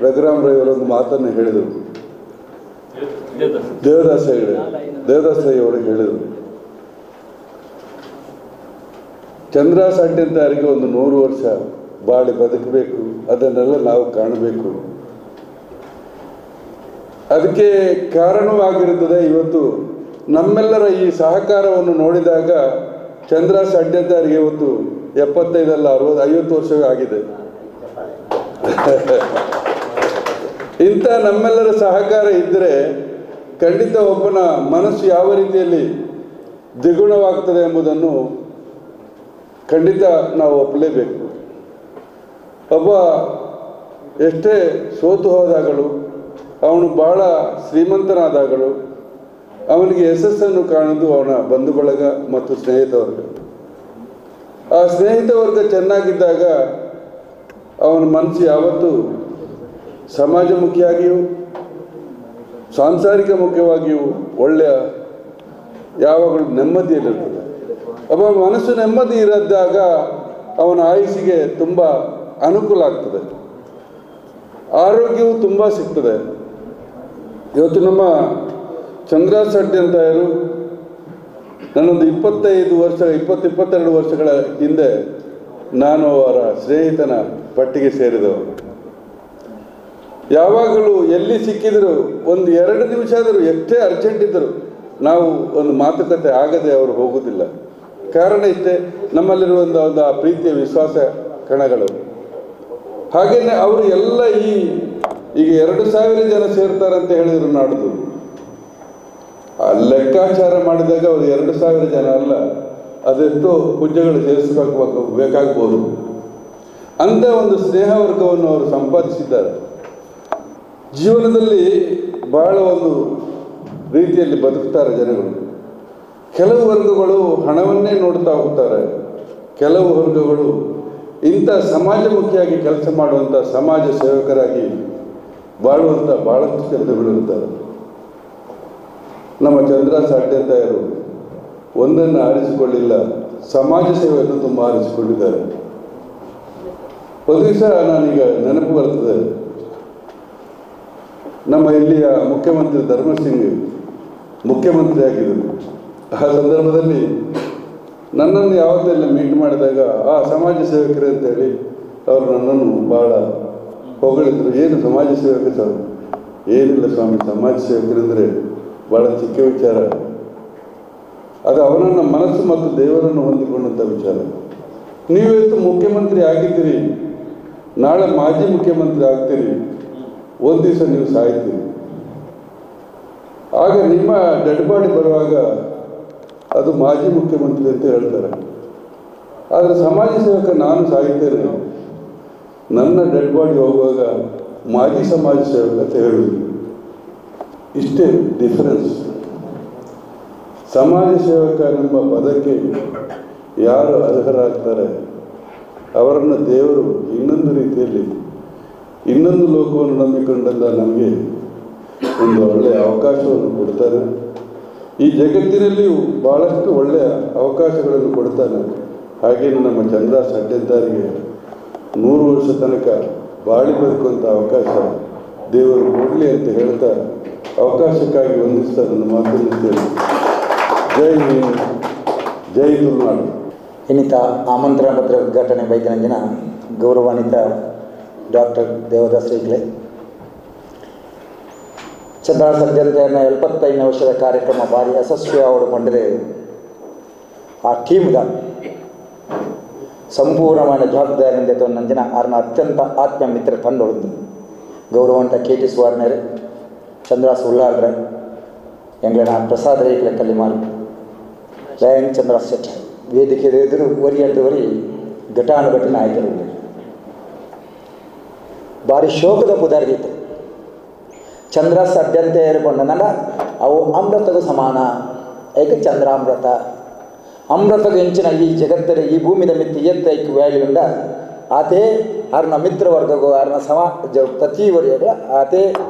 Speaker 6: ರಘುರಾಮ್ ರೈಯವರೊಂದು ಮಾತನ್ನು ಹೇಳಿದರು, ದೇವದಾಸ ರೈಯವರು ಹೇಳಿದರು, ಚಂದ್ರಹಾಸ್ ಅಡ್ಯಂತಾರಿಗೆ ಒಂದು 100 ವರ್ಷ ಬಾಳಿ ಬದುಕಬೇಕು, ಅದನ್ನೆಲ್ಲ ನಾವು ಕಾಣಬೇಕು. ಅದಕ್ಕೆ ಕಾರಣವಾಗಿರುತ್ತದೆ ಇವತ್ತು ನಮ್ಮೆಲ್ಲರ ಈ ಸಹಕಾರವನ್ನು ನೋಡಿದಾಗ ಚಂದ್ರಹಾಸ್ ಅಡ್ಯಂತಾರಿಗೆ ಇವತ್ತು 75 ಅಲ್ಲ 60 50 ವರ್ಷವೇ ಆಗಿದೆ. ಇಂಥ ನಮ್ಮೆಲ್ಲರ ಸಹಕಾರ ಇದ್ದರೆ ಖಂಡಿತ ಒಬ್ಬನ ಮನಸ್ಸು ಯಾವ ರೀತಿಯಲ್ಲಿ ದ್ವಿಗುಣವಾಗ್ತದೆ ಎಂಬುದನ್ನು ಖಂಡಿತ ನಾವು ಒಪ್ಪಲೇಬೇಕು. ಒಬ್ಬ ಎಷ್ಟೇ ಸೋತು ಹೋದಾಗಲೂ, ಅವನು ಭಾಳ ಶ್ರೀಮಂತನಾದಾಗಲೂ ಅವನಿಗೆ ಯಶಸ್ಸನ್ನು ಕಾಣುವುದು ಅವನ ಬಂಧು ಬಳಗ ಮತ್ತು ಸ್ನೇಹಿತ ವರ್ಗ. ಆ ಸ್ನೇಹಿತ ವರ್ಗ ಚೆನ್ನಾಗಿದ್ದಾಗ ಅವನ ಮನಸ್ಸು ಯಾವತ್ತೂ ಸಮಾಜಮುಖಿಯಾಗಿಯೂ ಸಾಂಸಾರಿಕ ಮುಖ್ಯವಾಗಿಯೂ ಒಳ್ಳೆಯ ಯಾವಾಗಲೂ ನೆಮ್ಮದಿಯಲ್ಲಿರ್ತದೆ. ಒಬ್ಬ ಮನಸ್ಸು ನೆಮ್ಮದಿ ಇರದ್ದಾಗ ಅವನ ಆಯುಸ್ಸಿಗೆ ತುಂಬ ಅನುಕೂಲ ಆಗ್ತದೆ, ಆರೋಗ್ಯವು ತುಂಬ ಸಿಗ್ತದೆ. ಇವತ್ತು ನಮ್ಮ ಚಂದ್ರಹಾಸ್ ಅಡ್ಯಂತಾಯರು ನನ್ನೊಂದು 25 ವರ್ಷ 22 ವರ್ಷಗಳ ಹಿಂದೆ ನಾನು ಅವರ ಸ್ನೇಹಿತನ ಪಟ್ಟಿಗೆ ಸೇರಿದವರು. ಯಾವಾಗಲೂ ಎಲ್ಲಿ ಸಿಕ್ಕಿದರೂ ಒಂದು 2 ನಿಮಿಷ ಆದರೂ ಎಷ್ಟೇ ಅರ್ಜೆಂಟ್ ಇದ್ದರೂ ನಾವು ಒಂದು ಮಾತುಕತೆ ಆಗದೆ ಅವರು ಹೋಗುವುದಿಲ್ಲ. ಕಾರಣ ಇಷ್ಟೇ, ನಮ್ಮಲ್ಲಿರುವ ಒಂದು ಆ ಪ್ರೀತಿಯ ವಿಶ್ವಾಸ ಕಣಗಳು. ಹಾಗೆಯೇ ಅವರು ಎಲ್ಲ ಈಗ 2000 ಜನ ಸೇರ್ತಾರಂತ ಹೇಳಿದರು ನಾಡ್ದು. ಆ ಲೆಕ್ಕಾಚಾರ ಮಾಡಿದಾಗ ಅವರು 2000 ಜನ ಅಲ್ಲ, ಅದೆಷ್ಟೋ ಪೂಜೆಗಳು ಸೇರಿಸಬೇಕು ಬೇಕಾಗ್ಬೋದು. ಅಂಥ ಒಂದು ಸ್ನೇಹ ವರ್ಗವನ್ನು ಅವರು ಸಂಪಾದಿಸಿದ್ದಾರೆ. ಜೀವನದಲ್ಲಿ ಬಹಳ ಒಂದು ರೀತಿಯಲ್ಲಿ ಬದುಕ್ತಾರೆ ಜನಗಳು. ಕೆಲವು ವರ್ಗಗಳು ಹಣವನ್ನೇ ನೋಡ್ತಾ ಹೋಗ್ತಾರೆ, ಕೆಲವು ವರ್ಗಗಳು ಇಂಥ ಸಮಾಜಮುಖಿಯಾಗಿ ಕೆಲಸ ಮಾಡುವಂಥ ಸಮಾಜ ಸೇವಕರಾಗಿ ಬಾಳುವಂಥ ಭಾಳಷ್ಟು ಜನಗಳಿರ್ತಾರೆ. ನಮ್ಮ ಚಂದ್ರಹಾಸ್ ಅಡ್ಯಂತಾಯರು ಒಂದನ್ನು ಆರಿಸಿಕೊಳ್ಳಿಲ್ಲ, ಸಮಾಜ ಸೇವೆಯನ್ನು ತುಂಬ ಆರಿಸಿಕೊಂಡಿದ್ದಾರೆ. ಒಂದು ದಿವಸ ನಾನೀಗ ನೆನಪು ಬರ್ತದೆ, ನಮ್ಮ ಇಲ್ಲಿಯ ಮುಖ್ಯಮಂತ್ರಿ ಧರ್ಮಸಿಂಗ್ ಮುಖ್ಯಮಂತ್ರಿ ಆಗಿದ್ದರು. ಆ ಸಂದರ್ಭದಲ್ಲಿ ನನ್ನನ್ನು ಯಾವತ್ತೆಲ್ಲ ಮೀಟ್ ಮಾಡಿದಾಗ ಆ ಸಮಾಜ ಸೇವಕರೇ ಅಂತೇಳಿ ಅವರು ನನ್ನನ್ನು ಭಾಳ ಹೊಗಳಿದ್ರು. ಏನು ಸಮಾಜ ಸೇವಕ ಸರ್? ಏನಿಲ್ಲ ಸ್ವಾಮಿ, ಸಮಾಜ ಸೇವಕರೆಂದರೆ ಭಾಳ ಚಿಕ್ಕ ವಿಚಾರ, ಅದು ಅವನನ್ನು ಮನಸ್ಸು ಮತ್ತು ದೇವರನ್ನು ಹೊಂದಿಕೊಂಡಂಥ ವಿಚಾರ. ನೀವಿವತ್ತು ಮುಖ್ಯಮಂತ್ರಿ ಆಗಿದ್ದೀರಿ, ನಾಳೆ ಮಾಜಿ ಮುಖ್ಯಮಂತ್ರಿ ಆಗ್ತೀರಿ, ಒಂದು ದಿವಸ ನೀವು ಸಾಯ್ತೀರಿ. ಆಗ ನಿಮ್ಮ ಡೆಡ್ ಬಾಡಿ ಬರುವಾಗ ಅದು ಮಾಜಿ ಮುಖ್ಯಮಂತ್ರಿ ಅಂತ ಹೇಳ್ತಾರೆ. ಆದರೆ ಸಮಾಜ ಸೇವಕ ನಾನು ಸಾಯ್ತೇನೆ, ನನ್ನ ಡೆಡ್ ಬಾಡಿ ಹೋಗುವಾಗ ಮಾಜಿ ಸಮಾಜ ಸೇವಕ ಅಂತ ಹೇಳುವುದು. ಇಷ್ಟೇ ಡಿಫರೆನ್ಸ್. ಸಮಾಜ ಸೇವಕ ಎಂಬ ಪದಕ್ಕೆ ಯಾರು ಅರ್ಹರಾಗ್ತಾರೆ ಅವರನ್ನು ದೇವರು ಇನ್ನೊಂದು ರೀತಿಯಲ್ಲಿ ಇನ್ನೊಂದು ಲೋಕವನ್ನು ನಂಬಿಕೊಂಡಂತ ನಮಗೆ ಒಂದು ಒಳ್ಳೆಯ ಅವಕಾಶವನ್ನು ಕೊಡ್ತಾನೆ. ಈ ಜಗತ್ತಿನಲ್ಲಿಯೂ ಭಾಳಷ್ಟು ಒಳ್ಳೆಯ ಅವಕಾಶಗಳನ್ನು ಕೊಡ್ತಾನೆ. ಹಾಗೆಯೇ ನಮ್ಮ ಚಂದ್ರಹಾಸ್ ಅಡ್ಯಂತಾರಿಗೆ 100 ವರ್ಷ ತನಕ ಬಾಳಿ ಬದುಕುವಂಥ ಅವಕಾಶ ದೇವರು ಕೊಡಲಿ ಅಂತ ಹೇಳ್ತಾ ಅವಕಾಶಕ್ಕಾಗಿ ವಂದಿಸ್ತಾ ನನ್ನ ಮಾತನ್ನು ಕೇಳಿ. ಜೈ ಹಿಂದ್, ಜೈ ತುಳುನಾಡು.
Speaker 7: ಇನ್ನಿತ ಆಮಂತ್ರಣ ಪತ್ರ ಉದ್ಘಾಟನೆ ಬೈದಿನಂಜಿನ ಗೌರವಾನ್ವಿತ ಡಾಕ್ಟರ್ ದೇವದಾಸ್ ರೈಕ್ಲೆ, ಚಂದ್ರಹಾಸ್ ಅಡ್ಯಂತಾಯನ 75ನೇ ವರ್ಷದ ಕಾರ್ಯಕ್ರಮ ಭಾರಿ ಯಶಸ್ವಿ ಆವಡು ಆ ಟೀಮ್ದ ಸಂಪೂರ್ಣವಾದ ಜವಾಬ್ದಾರಿಯಿಂದ ನಂಜಿನ ಆರ್ನ ಅತ್ಯಂತ ಆತ್ಮ ಮಿತ್ರ ತಂಡೊಳದು ಗೌರವಂತ ಕೆ ಟಿ ಸುವರ್ಣರು, ಚಂದ್ರಹಾಸ್ ಉಳ್ಳಾಳ್ರೆ, ಎಂಗ್ಲನ ಪ್ರಸಾದ್ ರೈಕ್ಲೆ ಕಲ್ಲಿಮಾಲ್, ಲಯನ್ ಚಂದ್ರಹಾಸ್ ಶೆಟ್ಟಿ ವೇದಿಕೆ ಎದುರು ಒರಿಯಡ್ದವರಿ ಘಟಾನುಘಟಿ ನಾಯಕರು ಭಾರಿ ಶೋಕದ ಪುದರ್ಗಿತ್ತು. ಚಂದ್ರ ಸಡ್ಯಂತೆ ಏರ್ಕೊಂಡನಂಡ ಅವು ಅಮೃತಗೂ ಸಮಾನ. ಏಕೆ ಚಂದ್ರಾಮೃತ ಅಮೃತಗೂ ಹೆಂಚಿನ ಈ ಜಗತ್ತರ ಈ ಭೂಮಿದ ಮಿತ್ತಿ ಎತ್ತ ಐಕ್ ವ್ಯಾಲ್ಯೂಂಡ ಆತೇ ಅರ್ನ ಮಿತ್ರವರ್ಗಗೂ ಅರ್ನ ಸಮಾಜ ಪ್ರತಿವರಿಯಾಗ ಆತೇ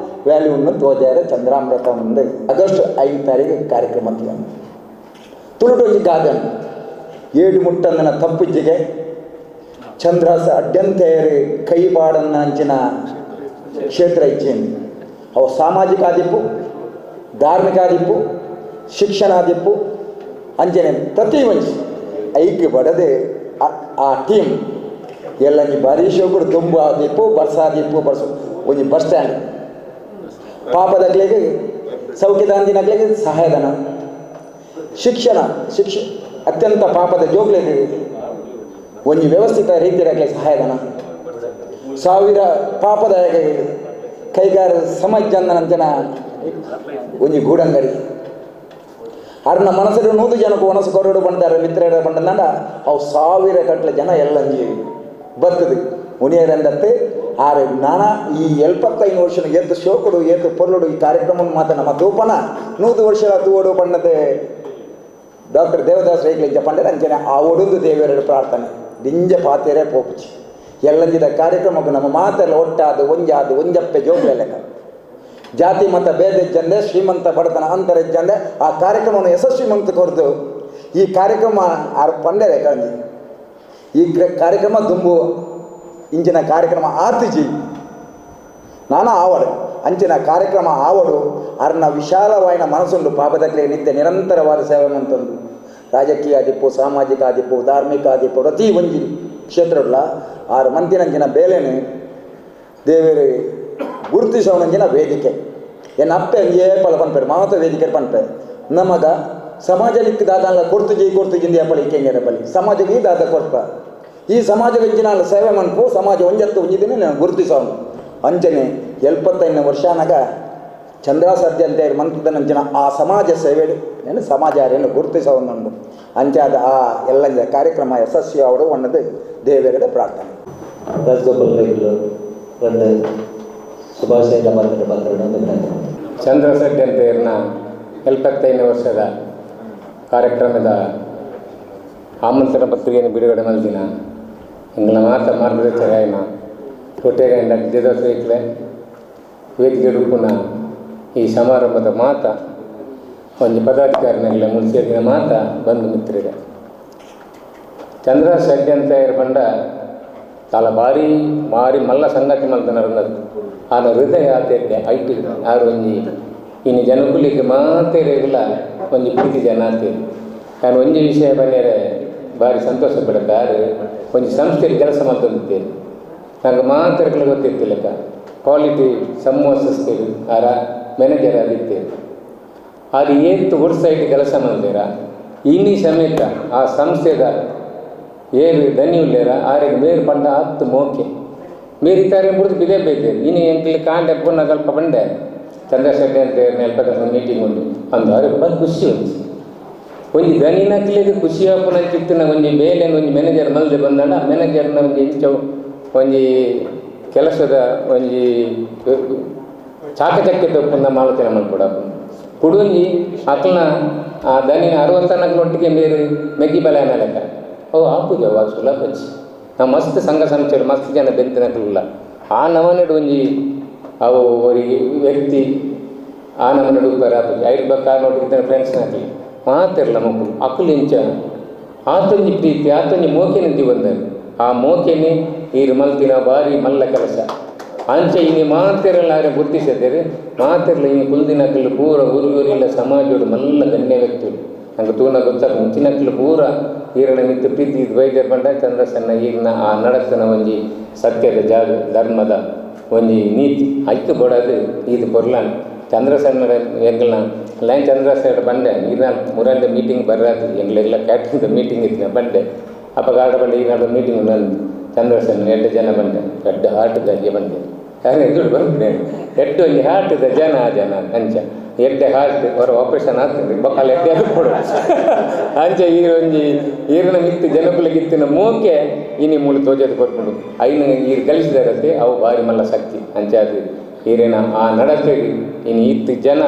Speaker 7: ವ್ಯಾಲ್ಯೂವನ್ನು ತೋದ್ಯಾರ ಚಂದ್ರಾಮೃತ ಮುಂದೆ ಆಗಸ್ಟ್ 5 ತಾರೀಕು ಕಾರ್ಯಕ್ರಮ ತುಳುಟು ಒಂಜಿ ಗಾದನ್ ಏಡು ಮುಟ್ಟಂದನ ತಪ್ಪುಜ್ಜಿಗೆ ಚಂದ್ರಸ ಅಡ್ಯಂತೆಯರು ಕೈಪಾಡನ್ನ ಅಂಚಿನ ಕ್ಷೇತ್ರ ಇಚ್ಛೆಯನ್ನು ಅವು ಸಾಮಾಜಿಕ ಆದಿಪ್ಪು, ಧಾರ್ಮಿಕ ಆದಿಪ್ಪು, ಶಿಕ್ಷಣ ಆದಿಪ್ಪು, ಅಂಚನೆ ಪ್ರತಿ ಒಂಜಿ ಐಕ್ ಬಡದೆ ಆ ಟೀಮ್ ಎಲ್ಲ ನೀ ಬಾರಿ ಶೋಕುಡು ದುಂಬು ಆದಿಪ್ಪು ಬರ್ಸಾದಿಪ್ಪು ಬರ್ಸ ಒಂಜಿ ಬಸ್ ಸ್ಟ್ಯಾಂಡ್ ಪಾಪದಕ್ಲೆಗೆ ಸೌಖ್ಯದಾಂದಿನಕ್ಲೆಗೆ ಸಹಾಯಧನ, ಶಿಕ್ಷಣ ಶಿಕ್ಷ ಅತ್ಯಂತ ಪಾಪದ ಜೋಗ್ಲೆಗೆ ಒಂಜಿ ವ್ಯವಸ್ಥಿತ ರೀತಿಯಾಗಲಿ ಸಹಾಯಧನ, ಸಾವಿರ ಪಾಪದ ಕೈಗಾರ ಸಮಾಜಂದನಂಚನ ಒಂಜಿ ಗೂಡಂಗಡಿ ಅರ್ನ ಮನಸ್ಸು 100 ಜನಕ್ಕೆ ಒಣಸು ಕೊರಡು ಬಂದಾರ ಮಿತ್ರರ ಬಂದಂಡ ಅವು ಸಾವಿರ ಕಟ್ಲೆ ಜನ ಎಲ್ಲಂಜಿ ಬರ್ತದೆ ಉಣಿಯರಂದತ್ತೆ. ಆರೆ ನಾನಾ ಈ 75 ವರ್ಷ ಏತು ಶೋಕುಡು ಏತು ಪೊರ್ಲುಡು ಈ ಕಾರ್ಯಕ್ರಮ ಮಾತ್ರ ನಮ್ಮ ತೂಪನ 100 ವರ್ಷ ತೂವಡು ಪಣ್ಣದೆ ಡಾಕ್ಟರ್ ದೇವದಾಸ್ ರೈಕ್ಲಿಂಚ ಪಂಡರೆ ಅಂಚನೆ ಆ ಒಡೊಂದು ದೇವರ ಪ್ರಾರ್ಥನೆ ದಿಂಜ ಪಾತೆರೆ ಪೋಪುಚಿ ಎಲ್ಲಂಜಿದ ಕಾರ್ಯಕ್ರಮಕ್ಕೂ ನಮ್ಮ ಮಾತೆಲ್ಲ ಒಟ್ಟಾದ ಒಂಜಾದ ಒಂಜಪ್ಪೆ ಜೋಗ್ಲೆ ಲೆಕ್ಕ ಜಾತಿ ಮತ ಭೇದ ಇಜ್ಜಂದೆ ಶ್ರೀಮಂತ ಬಡತನ ಅಂತರ ಇಜ್ಜಂದೆ ಆ ಕಾರ್ಯಕ್ರಮವನ್ನು ಯಶಸ್ವಿ ಮಂತ ಕೊರದು ಈ ಕಾರ್ಯಕ್ರಮ ಆರು ಪಂಡರೆ ಕಂಜಿ ಈ ಕಾರ್ಯಕ್ರಮ ದುಂಬು ಇಂಚಿನ ಕಾರ್ಯಕ್ರಮ ಆತಿಜಿ ನಾನಾ ಆವಡು ಅಂಚಿನ ಕಾರ್ಯಕ್ರಮ ಆವಡು ಅರ್ನ ವಿಶಾಲವಾಯಿನ ಮನಸ್ಸುಂಡು ಪಾಪದಕ್ಲೆ ನಿತ್ಯ ನಿರಂತರವಾದ ಸೇವೆ ಮಂತಂದು ರಾಜಕೀಯ ಆದಿಪ್ಪು, ಸಾಮಾಜಿಕ ಆದಿಪ್ಪು, ಧಾರ್ಮಿಕ ಆದಿಪ್ಪು ಪ್ರತಿ ಒಂಜಿ ಕ್ಷೇತ್ರಲ್ಲ ಆರು ಮಂತಿನಂಚಿನ ಬೇಲೆನೆ ದೇವರು ಗುರುತಿಸೋಣಂಚಿನ ವೇದಿಕೆ ಎನ್ನ ಅಪ್ಪೆ ಅಂಜೇ ಪಲ ಪನ್ಪೆರ್ ಮಾತ ವೇದಿಕೆ ಪನ್ಪೆ ನಮಗ ಸಮಾಜಕ್ಕೆ ದಾದಾಲ ಕೊಡ್ತುಜಿ ಕೊಡ್ತುಜಿಂದ ಅಪ್ಪಲಿ ಇಕ್ಕೆಂಗೆರ ಬಲಿ ಸಮಾಜಕ್ಕೆ ಈ ದಾದ ಕೊಡ್ಪ ಈ ಸಮಾಜಕ್ಕೆ ಇಂಚಿನ ಸೇವೆ ಮನ್ಪು ಸಮಾಜ ಒಂಜತ್ತು ಒಂಜಿದಿನ ಗುರುತಿಸೋನು ಅಂಚನೆ 75 ವರ್ಷನಾಗ ಚಂದ್ರಾಸರ್ಜಿ ಅಂತ ಮಂತ್ರದನಂಚಿನ ಆ ಸಮಾಜ ಸೇವೆ ಏನು ಸಮಾಜ ಯಾರೇನು ಗುರುತಿಸೋನುಂಡು ಅಂಚಾದ ಆ ಎಲ್ಲ ಕಾರ್ಯಕ್ರಮ ಯಶಸ್ವಿ ಅವರು ಅನ್ನೋದು ದೇವರ ಪ್ರಾರ್ಥನೆ.
Speaker 1: ರಾಜಗೋಪಾಲ್ ರೈಗಳು ಒಂದು ಶುಭಾಶಯ ಮಾತ್ರ.
Speaker 8: ಚಂದ್ರ ಸಡ್ಡಿ ಅಂತ 75 ವರ್ಷದ ಕಾರ್ಯಕ್ರಮದ ಆಮಂತ್ರಣ ಪತ್ರಿಕೆಯನ್ನು ಬಿಡುಗಡೆ ಮಾಡಿದಿನ ಎಂಗಳ ಮಾತ ಮಾರ್ಗದರ್ಶಕರಾಯನ ಕೊಟ್ಟೆಗಾಯನ ಡಾಕ್ಟರ್ ದೇವದಾಸ್ ರೈಕ್ಲೆ ವೇದಿಕೆ ಉಡುಪುನ ಈ ಸಮಾರಂಭದ ಮಾತ ಒಂದು ಪದಾಧಿಕಾರಿನಗಲ ಮುನ್ಸೇರಿನ ಮಾತ ಬಂಧು ಮಿತ್ರರೆ ಚಂದ್ರ ಶೆಟ್ಟಿ ಅಂತ ಬಂಡ ತಾಲ ಭಾರಿ ಭಾರಿ ಮಲ್ಲ ಸಂಗತಿ ಮಲ್ತನರನ್ನದು ಆನ ಹೃದಯ ಆತೈತೆ ಐಟು ಆರು ಒಂಜಿ ಇನ್ನು ಜನಕುಲಿಗೆ ಮಾತೇರಿಲ್ಲ ಒಂಜಿ ಪ್ರೀತಿ ಜನ ಆತೇರಿ. ನಾನು ಒಂಜಿ ವಿಷಯ ಬಂದರೆ ಭಾರಿ ಸಂತೋಷ ಪಡತಾರೆ ಒಂಜಿ ಸಂಸ್ಥೆಯಲ್ಲಿ ಕೆಲಸ ಮಾಡ್ತಂದಿದ್ದೇನೆ ನಂಗೆ ಮಾತಾಡಲು ಗೊತ್ತಿತ್ತಿಲ್ಲಕ್ಕ ಕ್ವಾಲಿಟಿ ಸಮೂಹ ಸಂಸ್ಥೆಗೆ ಆರ ಮ್ಯಾನೇಜರ್ ಆಗಿದ್ದೇನೆ ಅದು ಏತ್ತು ವರ್ಷ ಇಟ್ಟು ಕೆಲಸ ಮಾಡಿದ್ದೀರ ಇನ್ನಿ ಸಮೇತ ಆ ಸಂಸ್ಥೆದ ಏರು ದನಿಯುಳ್ಳೇರ ಆರಿಗೆ ಮೇರು ಪಂಡ ಹತ್ತು ಮೋಕೆ ಮೇರಿ ತಾರೆ ಮುರಿದು ಬಿದೆ ಬೇಯ್ತೇವೆ ಇನ್ನು ಎಂಕಲಿ ಕಾಂಡೆ ಪುನಃ ಸ್ವಲ್ಪ ಬಂಡೆ ಚಂದ್ರಶೆಟ್ಟಿ ಅಂತ ನೆಲ್ಪದ ಮೀಟಿಂಗ್ ಉಂಟು ಅಂದು ಅವ್ರಿಗೆ ಬಂದು ಖುಷಿ ಉಂಟು ಒಂಜಿ ದನಿನಕ್ಲಿಗೆ ಖುಷಿ ಆಪುನ ಚಿತ್ತಿನ ಒಂಜಿ ಬೇಲೆ ಒಂಜಿ ಮ್ಯಾನೇಜರ್ ಮಲ್ದೆ ಬಂದಾಡ ಮ್ಯಾನೇಜರ್ನ ಒಂಜಿ ಇಂಚ ಒಂಜಿ ಕೆಲಸದ ಒಂಜಿ ಚಾಕಚಕ್ಯತೆ ಉಪ್ಪುನ ಆಲೋಚನೆ ಮಲ್ಪೊಡು ಕುಡೊಂಜಿ ಅಕ್ಲನ ಆ ದನಿನ 64 ಒಟ್ಟಿಗೆ ಮೇರು ಮೆಗ್ಗಿ ಬಲಯನ ಲೆಕ್ಕ ಓ ಆಪುಜ ವಾ ಸುಲಭ ನಾವು ಮಸ್ತ್ ಸಂಘ ಸಂಸ್ಥೆಗಳು ಮಸ್ತ್ ಜನ ಬೆಂತಿನಕ್ಲಿಲ್ಲ ಆ ನಮನೆಡು ಒಂಜಿ ಅವು ಒರಿ ವ್ಯಕ್ತಿ ಆ ನಮನೆಡು ಉಪ್ಪರ ಆಪುಜಿ ಐದು ಬಕ್ಕ ನೋಡಿದ್ದ ಫ್ರೆಂಡ್ಸ್ ನಾಕಲಿ ಮಾತಿರಲ್ಲ ಮಕ್ಕಳು ಅಕ್ಕಲು ಇಂಚ ಆತೊಂಜಿ ಪ್ರೀತಿ ಆತೊಂಜಿ ಮೋಕೆನ ಬಂದರು ಆ ಮೋಕೆನೆ ಈರು ಮಲ್ತಿನ ಭಾರಿ ಮಲ್ಲ ಕೆಲಸ ಅಂಚೆ ಇನಿ ಮಾತಿರಲ್ಲ ಆರೆ ಗುರ್ತಿಸದೇರಿ ಮಾತಿರಲ್ಲ ಇನಿ ಕುಲ್ದಿನಕಲು ಪೂರ ಊರಿಲ್ಲ ಸಮಾಜೋಡು ಮಲ್ಲ ಗಣ್ಯ ವ್ಯಕ್ತಿಗಳು ನಂಗೆ ತೂನ ಗೊತ್ತಾಗ ಮುಂಚಿನಕಲು ಪೂರ ಈರಣ ಮಿತ್ತು ಪ್ರೀತಿ ಇದು ವೈದ್ಯರು ಬಂಡ ಚಂದ್ರಸನ್ನ ಈಗಿನ ಆ ನಡತನ ಒಂಜಿ ಸತ್ಯದ ಜಾಗ ಧರ್ಮದ ಒಂಜಿ ನೀತಿ ಐಕು ಬಡದು ಇದು ಕೊರ್ಲಾನ್ ಚಂದ್ರಸನ್ನ ಎಂಗಳನ್ನ ಲೈನ್ ಚಂದ್ರಸನ್ನ ಬಂಡೆ ಈಗಿನ ಮುರಂದ ಮೀಟಿಂಗ್ ಬರ್ರಾತು ಎಂಗಳೆಲ್ಲ ಕ್ಯಾಟ್ರಿಂಗ್ ಮೀಟಿಂಗ್ ಇತ್ತು ಬಂಡೆ ಅಪ್ಪ ಗಾಡ ಬಂಡೆ ಈಗ ಮೀಟಿಂಗ್ ಬಂದು ಚಂದ್ರಸನ್ನ 8 ಜನ ಬಂಡೆ ಎಡ್ಡು ಹಾಟದ ಬಂಡೆ ಯಾರು ಎದುರು ಬಂದೆ ಎಡ್ಡು ಒಂಜಿ ಹಾಟದ ಜನ ಜನ ಅಂಚ ಎಡ್ಡೆ ಹಾರ್ಟ್ ಹೊರ ಆಪರೇಷನ್ ಆಗ್ತದೆ ಬೊಕ್ಕಲ್ ಎಡ್ಡೆ ಅದು ಕೊಡು ಅಂಚೆ ಈ ಒಂಜಿ ಈರಿನ ಮಿತ್ತು ಜನಕುಲಿಗೆ ಇತ್ತಿನ ಮೋಕೆ ಇನಿ ಮೂಲು ತೋಜದು ಕೊರ್ಪುಂಡು ಐನು ಈರು ಕಲಿಸಿದಾರತ್ತೆ ಅವು ಭಾರಿ ಮಲ್ಲ ಶಕ್ತಿ ಅಂಚೆ ಅದು ಈರಿನ ಆ ನಡತೆಗೆ ಇನಿ ಇತ್ತು ಜನ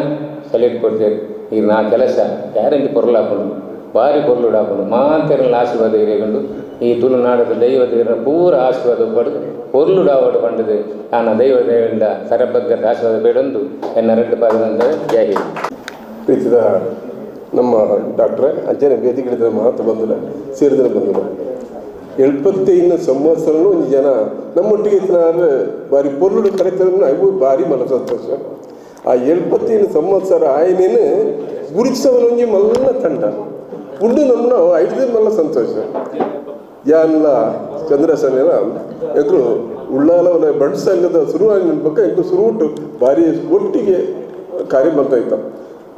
Speaker 8: ಸಲ್ಯೂಟ್ ಕೊಡ್ತೇವೆ ಈರಿನ ಆ ಕೆಲಸ ಗ್ಯಾರಂಟಿ ಪೊರ್ಲಾಪುಂಡು ಭಾರಿ ಪೊರ್ಲುಡಾಪುಂಡು ಮಾತೆರಲ್ಲ ಆಶೀರ್ವಾದ ಇರೇಗೊಂಡು ಈ ತುಳುನಾಡದ ದೈವದ ಪೂರ ಆಶೀರ್ವಾದ ಪಡೆದು ಪೊರ್ಲುಡಾವಡು ಪಂಡದು ಆನ ದೈವ ದೇವಿಂದ ಸರಬಗ್ಗದ ಆಶೀರ್ವಾದ ಬೇಡೊಂದು ಎನ್ನ ರೆಡ್ಡು ಪಾದದಂತ ಜೈ ಹಿಂದ್.
Speaker 9: ಪ್ರೀತಿದ ನಮ್ಮ ಡಾಕ್ಟ್ರೆ ಅಂಚನೆ ವೇದಿಕೆಡಿದ ಮಾತು ಬಂದಿಲ್ಲ ಸೇರಿದ ಬಂದಿಲ್ಲ 75 ಸಂವತ್ಸರನು ಒಂದು ಜನ ನಮ್ಮೊಟ್ಟಿಗೆ ಇತ್ತಿನಾರು ಬಾರಿ ಪೊರ್ಲುಡು ಕರೆತರನ್ನು ಅವು ಭಾರಿ ಮನ ಸಂತೋಷ. ಆ 75 ಸಂವತ್ಸರ ಆಯನೇನು ಗುರುತಿಸವನೊಂಜಿ ಮಲ್ಲ ತಂಡ ಉಂಡು ನಮ್ಮನ್ನ ಐದು ಮಲ್ಲ ಸಂತೋಷ. ಯಾನ್ಲ ಚಂದ್ರಸನೇನ ಎಂದರು ಉಳ್ಳಾಲ ಬಂಟ್ ಸಂಘದ ಶುರುವಾಗಿ ಪಕ್ಕ ಎಂಟು ಸುರುವುಟ್ಟು ಭಾರಿ ಒಟ್ಟಿಗೆ ಕಾರ್ಯ ಬಂತಾಯ್ತ.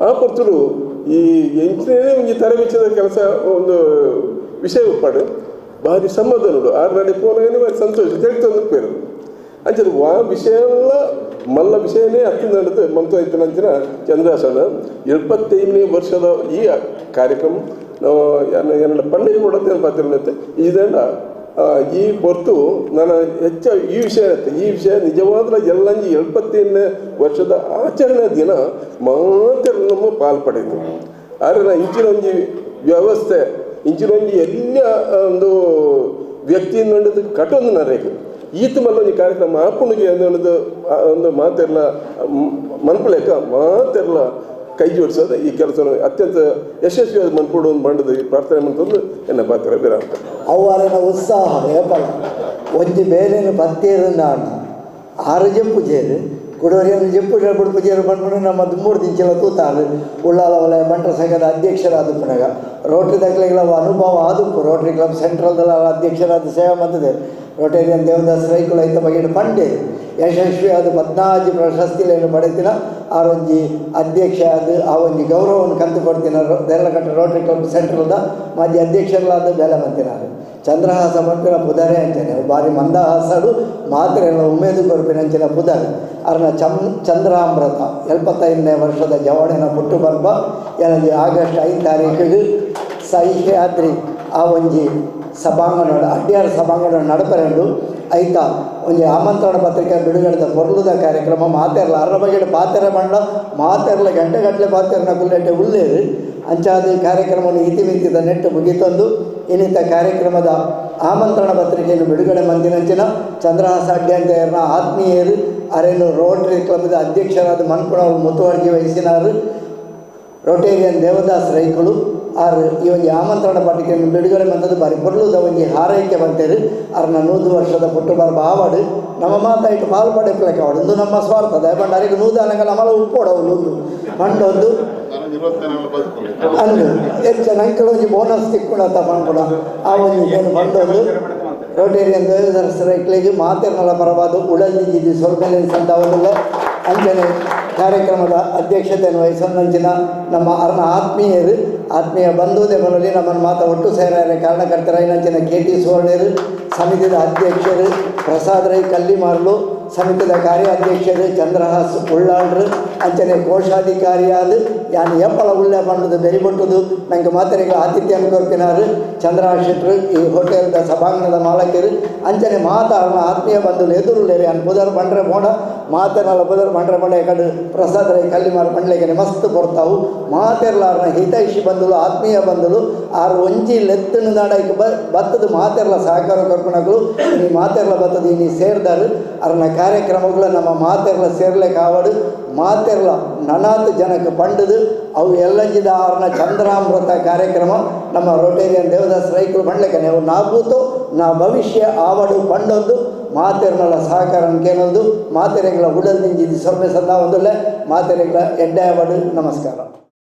Speaker 9: ಆ ಪರ್ತುಡು ಈ ಎಂಟನೇ ಒಂಜಿ ತರಬೇತಿದ ಕೆಲಸ ಒಂದು ವಿಷಯ ಉಪ್ಪಾಡು ಭಾರಿ ಸಮಾಧಾನಡು ಆರು ನಡೆ ಪೋನಾಗನೇ ಭಾರಿ ಸಂತೋಷ ತಿಳಿತಂದು ಪೇರು ಅಂಚದ ವಾ ವಿಷಯ ಎಲ್ಲ ಮಲ್ಲ ವಿಷಯನೇ ಹತ್ತು ನಡೆದು ಮಂತು ಆಯ್ತು ನಂಚಿನ ಚಂದ್ರಾಸನ 75ನೇ ವರ್ಷದ ಈ ಕಾರ್ಯಕ್ರಮ ನಾವು ಎನ್ನ ಪಂಡಿಗೆ ಕೊಡೋದು ಪಾತ್ರ ಇದನ್ನ ಈ ಹೊರತು ನಾನು ಹೆಚ್ಚು ಈ ವಿಷಯ ಇರುತ್ತೆ. ಈ ವಿಷಯ ನಿಜವಾದ ಎಲ್ಲಂಜಿ 75ನೇ ವರ್ಷದ ಆಚರಣೆ ದಿನ ಮಾತ್ರ ನಮ್ಮ ಪಾಲು ಪಡೆಯಿತು. ಆದರೆ ನಾ ಇಂಚಿನ ಒಂಜಿ ವ್ಯವಸ್ಥೆ ಇಂಚಿನ ಒಂಜಿ ಎಲ್ಲ ಒಂದು ವ್ಯಕ್ತಿಯಿಂದ ಕಟ್ಟೊಂದು ನರೇಕು ಈತ ಮಲ್ಲ ಒಂಜಿ ಕಾರ್ಯಕ್ರಮ ಆಪುಣಿಗೆ ಅನ್ನೋದು ಒಂದು ಮಾತೆಲ್ಲ ಮನ್ಪುಲೆಕ್ಕ ಮಾತೆಲ್ಲ ಕೈ ಜೋಡಿಸೋದು ಈ ಕೆಲಸ ಅತ್ಯಂತ ಯಶಸ್ವಿಯಾದ ಮನ್ಪುಡು ಒಂದು ಮಂಡದ ಪ್ರಾರ್ಥನೆ ಮಂತಂದು ಎನ್ನ ಪಾತ್ರ ಬೇರೆ ಅಂತ.
Speaker 10: ಅವರನ ಉತ್ಸಾಹ ಏಪಲ ಒಂಜಿ ಬೇಲೆನು ಪತ್ತೇರು ಆರು ಜಂಪು ಜೇರು ಕುಡೋರಿಯನ್ನು ಜಂಪು ಬಿಡುಪು ಜೇರು ಬಂದ್ಬಿಟ್ಟು ನಮ್ಮ 3 ದಿಂಚಲ ತೂತಾರು ಉಳ್ಳಾಲ ವಲಯ ಬಂಟರ ಸಂಘದ ಅಧ್ಯಕ್ಷರಾದ ಪುನಗ ರೋಟರಿ ದಾಖಲೆಗಳ ಅನುಭವ ಆದಪ್ಪು ರೋಟರಿ ಕ್ಲಬ್ ಸೆಂಟ್ರಲ್ದಲ್ಲ ಅಧ್ಯಕ್ಷರಾದ ಸೇವೆ ಮಂತದೆ ರೋಟರಿಯನ್ ದೇವದಾಸ್ ರೈಕುಲ ಐತ ಬಗೆಡು ಪಂಡೆ ಯಶಸ್ವಿಯಾದ 14 ಪ್ರಶಸ್ತಿಗಳನ್ನು ಪಡೆತಿನ ಆರೊಂಜಿ ಅಧ್ಯಕ್ಷ ಅದು ಆ ಒಂಜಿ ಗೌರವವನ್ನು ಕಂತು ಕೊಡ್ತಿನ ದೇರಳಕಟ್ಟ ರೋಟರಿ ಕ್ಲಬ್ ಸೆಂಟ್ರಲ್ದ ಮಾಜಿ ಅಧ್ಯಕ್ಷರಾದ ಬೇಲೆ ಮಂತಿನಾರು ಚಂದ್ರಹಾಸ ಪಂಪಿನ ಪುದಾರೆ ಅಂಚನೆ ಭಾರಿ ಮಂದಹಾಸಡು ಮಾತ್ರೆಲ್ಲ ಉಮೇದು ಕೊರ್ಪಿನಂಚಿನ ಪುದಾರೆ ಅರ್ನ ಚಂದ್ರಾಮೃತ 75ನೇ ವರ್ಷದ ಜವಣೆನ ಪುಟ್ಟು ಪರ್ಬ ಏನಂಜಿ ಆಗಸ್ಟ್ 5 ತಾರೀಕಿಗೆ ಸಹ್ಯಾದ್ರಿ ಆ ಒಂಜಿ ಸಭಾಂಗಣ ಅಡ್ಯಾರ ಸಭಾಂಗಣ ನಡಪರೆಂಡು ಐತ ಒಂಜಿ ಆಮಂತ್ರಣ ಪತ್ರಿಕೆ ಬಿಡುಗಡೆದ ಪೊರ್ಲುದ ಕಾರ್ಯಕ್ರಮ ಮಾತೆರ್ಲ ಅರ್ರ ಬಗೆಡು ಪಾತೆರ ಬಂಡ ಮಾತೆರ್ಲ ಗಂಟೆಗಟ್ಟಲೆ ಪಾತೆರ್ನ ಕುಲ್ಲೆಟ್ಟೆ ಉಳ್ಳೇರು ಅಂಚಾದ ಈ ಕಾರ್ಯಕ್ರಮವನ್ನು ಇತಿಮಿತಿದ ನೆಟ್ಟು ಮುಗಿತಂದು ಇನ್ನಿತ ಕಾರ್ಯಕ್ರಮದ ಆಮಂತ್ರಣ ಪತ್ರಿಕೆಯನ್ನು ಬಿಡುಗಡೆ ಮಂದಿನಂಚಿನ ಚಂದ್ರಹಾಸ ಅಡ್ಯಂತೆಯರ್ನ ಆತ್ಮೀಯರು ಅರೇನು ರೋಟರಿ ಕ್ಲಬ್ದ ಅಧ್ಯಕ್ಷರಾದ ಮನ್ಪುಣವರು ಮುತುವರ್ಜಿ ವಹಿಸಿನಾರು ರೋಟೇರಿಯನ್ ದೇವದಾಸ್ ರೈಕುಲು ಆರು ಈ ಒಂಜಿ ಆಮಂತ್ರಣ ಪತ್ರಿಕೆಯನ್ನು ಬಿಡುಗಡೆ ಮಂತದ್ದು ಬಾರಿ ಪೊರ್ಲುದ ಒಂಜಿ ಹಾರೈಕೆ ಬಂತೇರು ಅರ್ನ 100 ವರ್ಷದ ಪುಟ್ಟುಬರ್ಬ ಆವಾಡು ನಮ್ಮ ಮಾತಾಯಿಟ್ಟು ಪಾಲು ಪಡೆಪ್ಲಕ್ಕೆ ಆವಾಡು ಒಂದು ನಮ್ಮ ಸ್ವಾರ್ಥ ದಯಪಂಡ ಅರಿಗೆ ನೂದಾನಗ ನಮ್ಮಲ ಉಪ್ಪೋಡವು ನೂದು ಪಂಡೊಂದು ಅಂದು ಹೆಚ್ಚು ನಂಕಲ ಒಂಜಿ ಬೋನಸ್ ತಿಕ್ಕೊಂಡತ್ತ ಪಂಡ್ಪುಣ ಆ ಒಂಜಿ ಏನು ಪಂಡೊಂದು ರೋಟೇರಿಯನ್ ದೇವದಾಸ್ ರೈಕ್ಲಿಗೆ ಮಾತೆರ್ನಲ ಪರವಾದ ಉಡಲ್ದಿದ್ದಿ ಸ್ವಲ್ಪ ಸಂದವಲ್ಲ ಅಂಚನೆ ಕಾರ್ಯಕ್ರಮದ ಅಧ್ಯಕ್ಷತೆಯನ್ನು ವಹಿಸಂಚಿನ ನಮ್ಮ ಅರ್ನ ಆತ್ಮೀಯರು ಆತ್ಮೀಯ ಬಂಧು ದೇವನಲ್ಲಿ ನಮ್ಮನ್ನು ಮಾತ ಒಟ್ಟು ಸೇರಾರೆ ಕಾರಣಕರ್ತರಾಯಿನಂಚಿನ ಕೆ ಟಿ ಸುವರ್ಣರು ಸಮಿತಿದ ಅಧ್ಯಕ್ಷರು ಪ್ರಸಾದ್ ರೈ ಕಲ್ಲಿಮಾರ್ಲು ಸಮಿತಿದ ಕಾರ್ಯಾಧ್ಯಕ್ಷರು ಚಂದ್ರಹಾಸ್ ಉಳ್ಳಾಳ್ರು ಅಂಚನೆ ಕೋಶಾಧಿಕಾರಿಯಾದ ಯಾನ್ ಎಪ್ಪಲ ಉಳ್ಳೆ ಬಂಡದು ಬೆರಿಬೊಟ್ಟುದು ನಂಗೆ ಮಾತೆರೆಗಳ ಆತಿಥ್ಯವನ್ನು ಕೊರ್ಪಿನಾರು ಚಂದ್ರಹಾಸ್ ಶೆಟ್ರು ಈ ಹೋಟೆಲ್ದ ಸಭಾಂಗಣದ ಮಾಲಕರು ಅಂಚನೆ ಮಾತ ಅರ್ನ ಆತ್ಮೀಯ ಬಂಧುಲು ಎದುರುಳ್ಳೇರು ಯಾನ್ ಪುದರ್ ಬಂಡ್ರೆ ಮೋಡ ಮಾತೆರ್ನಲ ಪುದರ್ ಬಂಡ್ರೆ ಮೋಡ ಯಾಕಂದ್ರೆ ಪ್ರಸಾದ್ ರೈ ಕಲ್ಲಿಮಾರ್ ಬಂಡ್ಲೆಗೆ ಮಸ್ತ್ ಕೊರ್ತಾವು ಮಾತೆರ್ಲಾರ್ನ ಹಿತೈಷಿ ಬಂಧುಲು ಆತ್ಮೀಯ ಬಂಧುಲು ಆರು ಒಂಜಿ ಲೆತ್ತನು ನಾಡಕ್ಕೆ ಬತ್ತದ ಮಾತೆರ್ಲ ಸಹಕಾರ ಕೊರ್ಪಣಗಳು ಇನಿ ಮಾತೆರ್ಲ ಬತ್ತದ ಇನಿ ಸೇರ್ದಾರು ಅರ್ನ ಕಾರ್ಯಕ್ರಮಗಳು ನಮ್ಮ ಮಾತೆರ್ಲ ಸೇರ್ಲಿಕ್ಕೆ ಆವಡು ಮಾತೆರ್ಲ ನನಾತ್ ಜನಕ್ಕೆ ಪಂಡದು ಅವು ಎಲ್ಲಂಜಿದ ಆರ್ನ ಚಂದ್ರಾಮೃತ ಕಾರ್ಯಕ್ರಮ ನಮ್ಮ ರೋಟೇರಿಯನ್ ದೇವದಾಸ್ ರೈಕುಲು ಬಂಡ್ಲೆಕ್ಕೆ ನೀವು ನಾ ಭೂತೋ ನಾ ಭವಿಷ್ಯ ಆವಡು ಪಂಡೊಂದು ಮಾತೆರ್ನಲ ಸಹಕಾರ ಕೇನೊಂದು ಮಾತೆರೆಗಳ ಉಡಲ್ ದಿಂಜಿದಿ ಸೊರ್ಮೆ ಸಂದ ಒಂದುಲ್ಲೆ ಮಾತೆರೆಗಳ ಎಡ್ಡೆ ಆವಡು. ನಮಸ್ಕಾರ.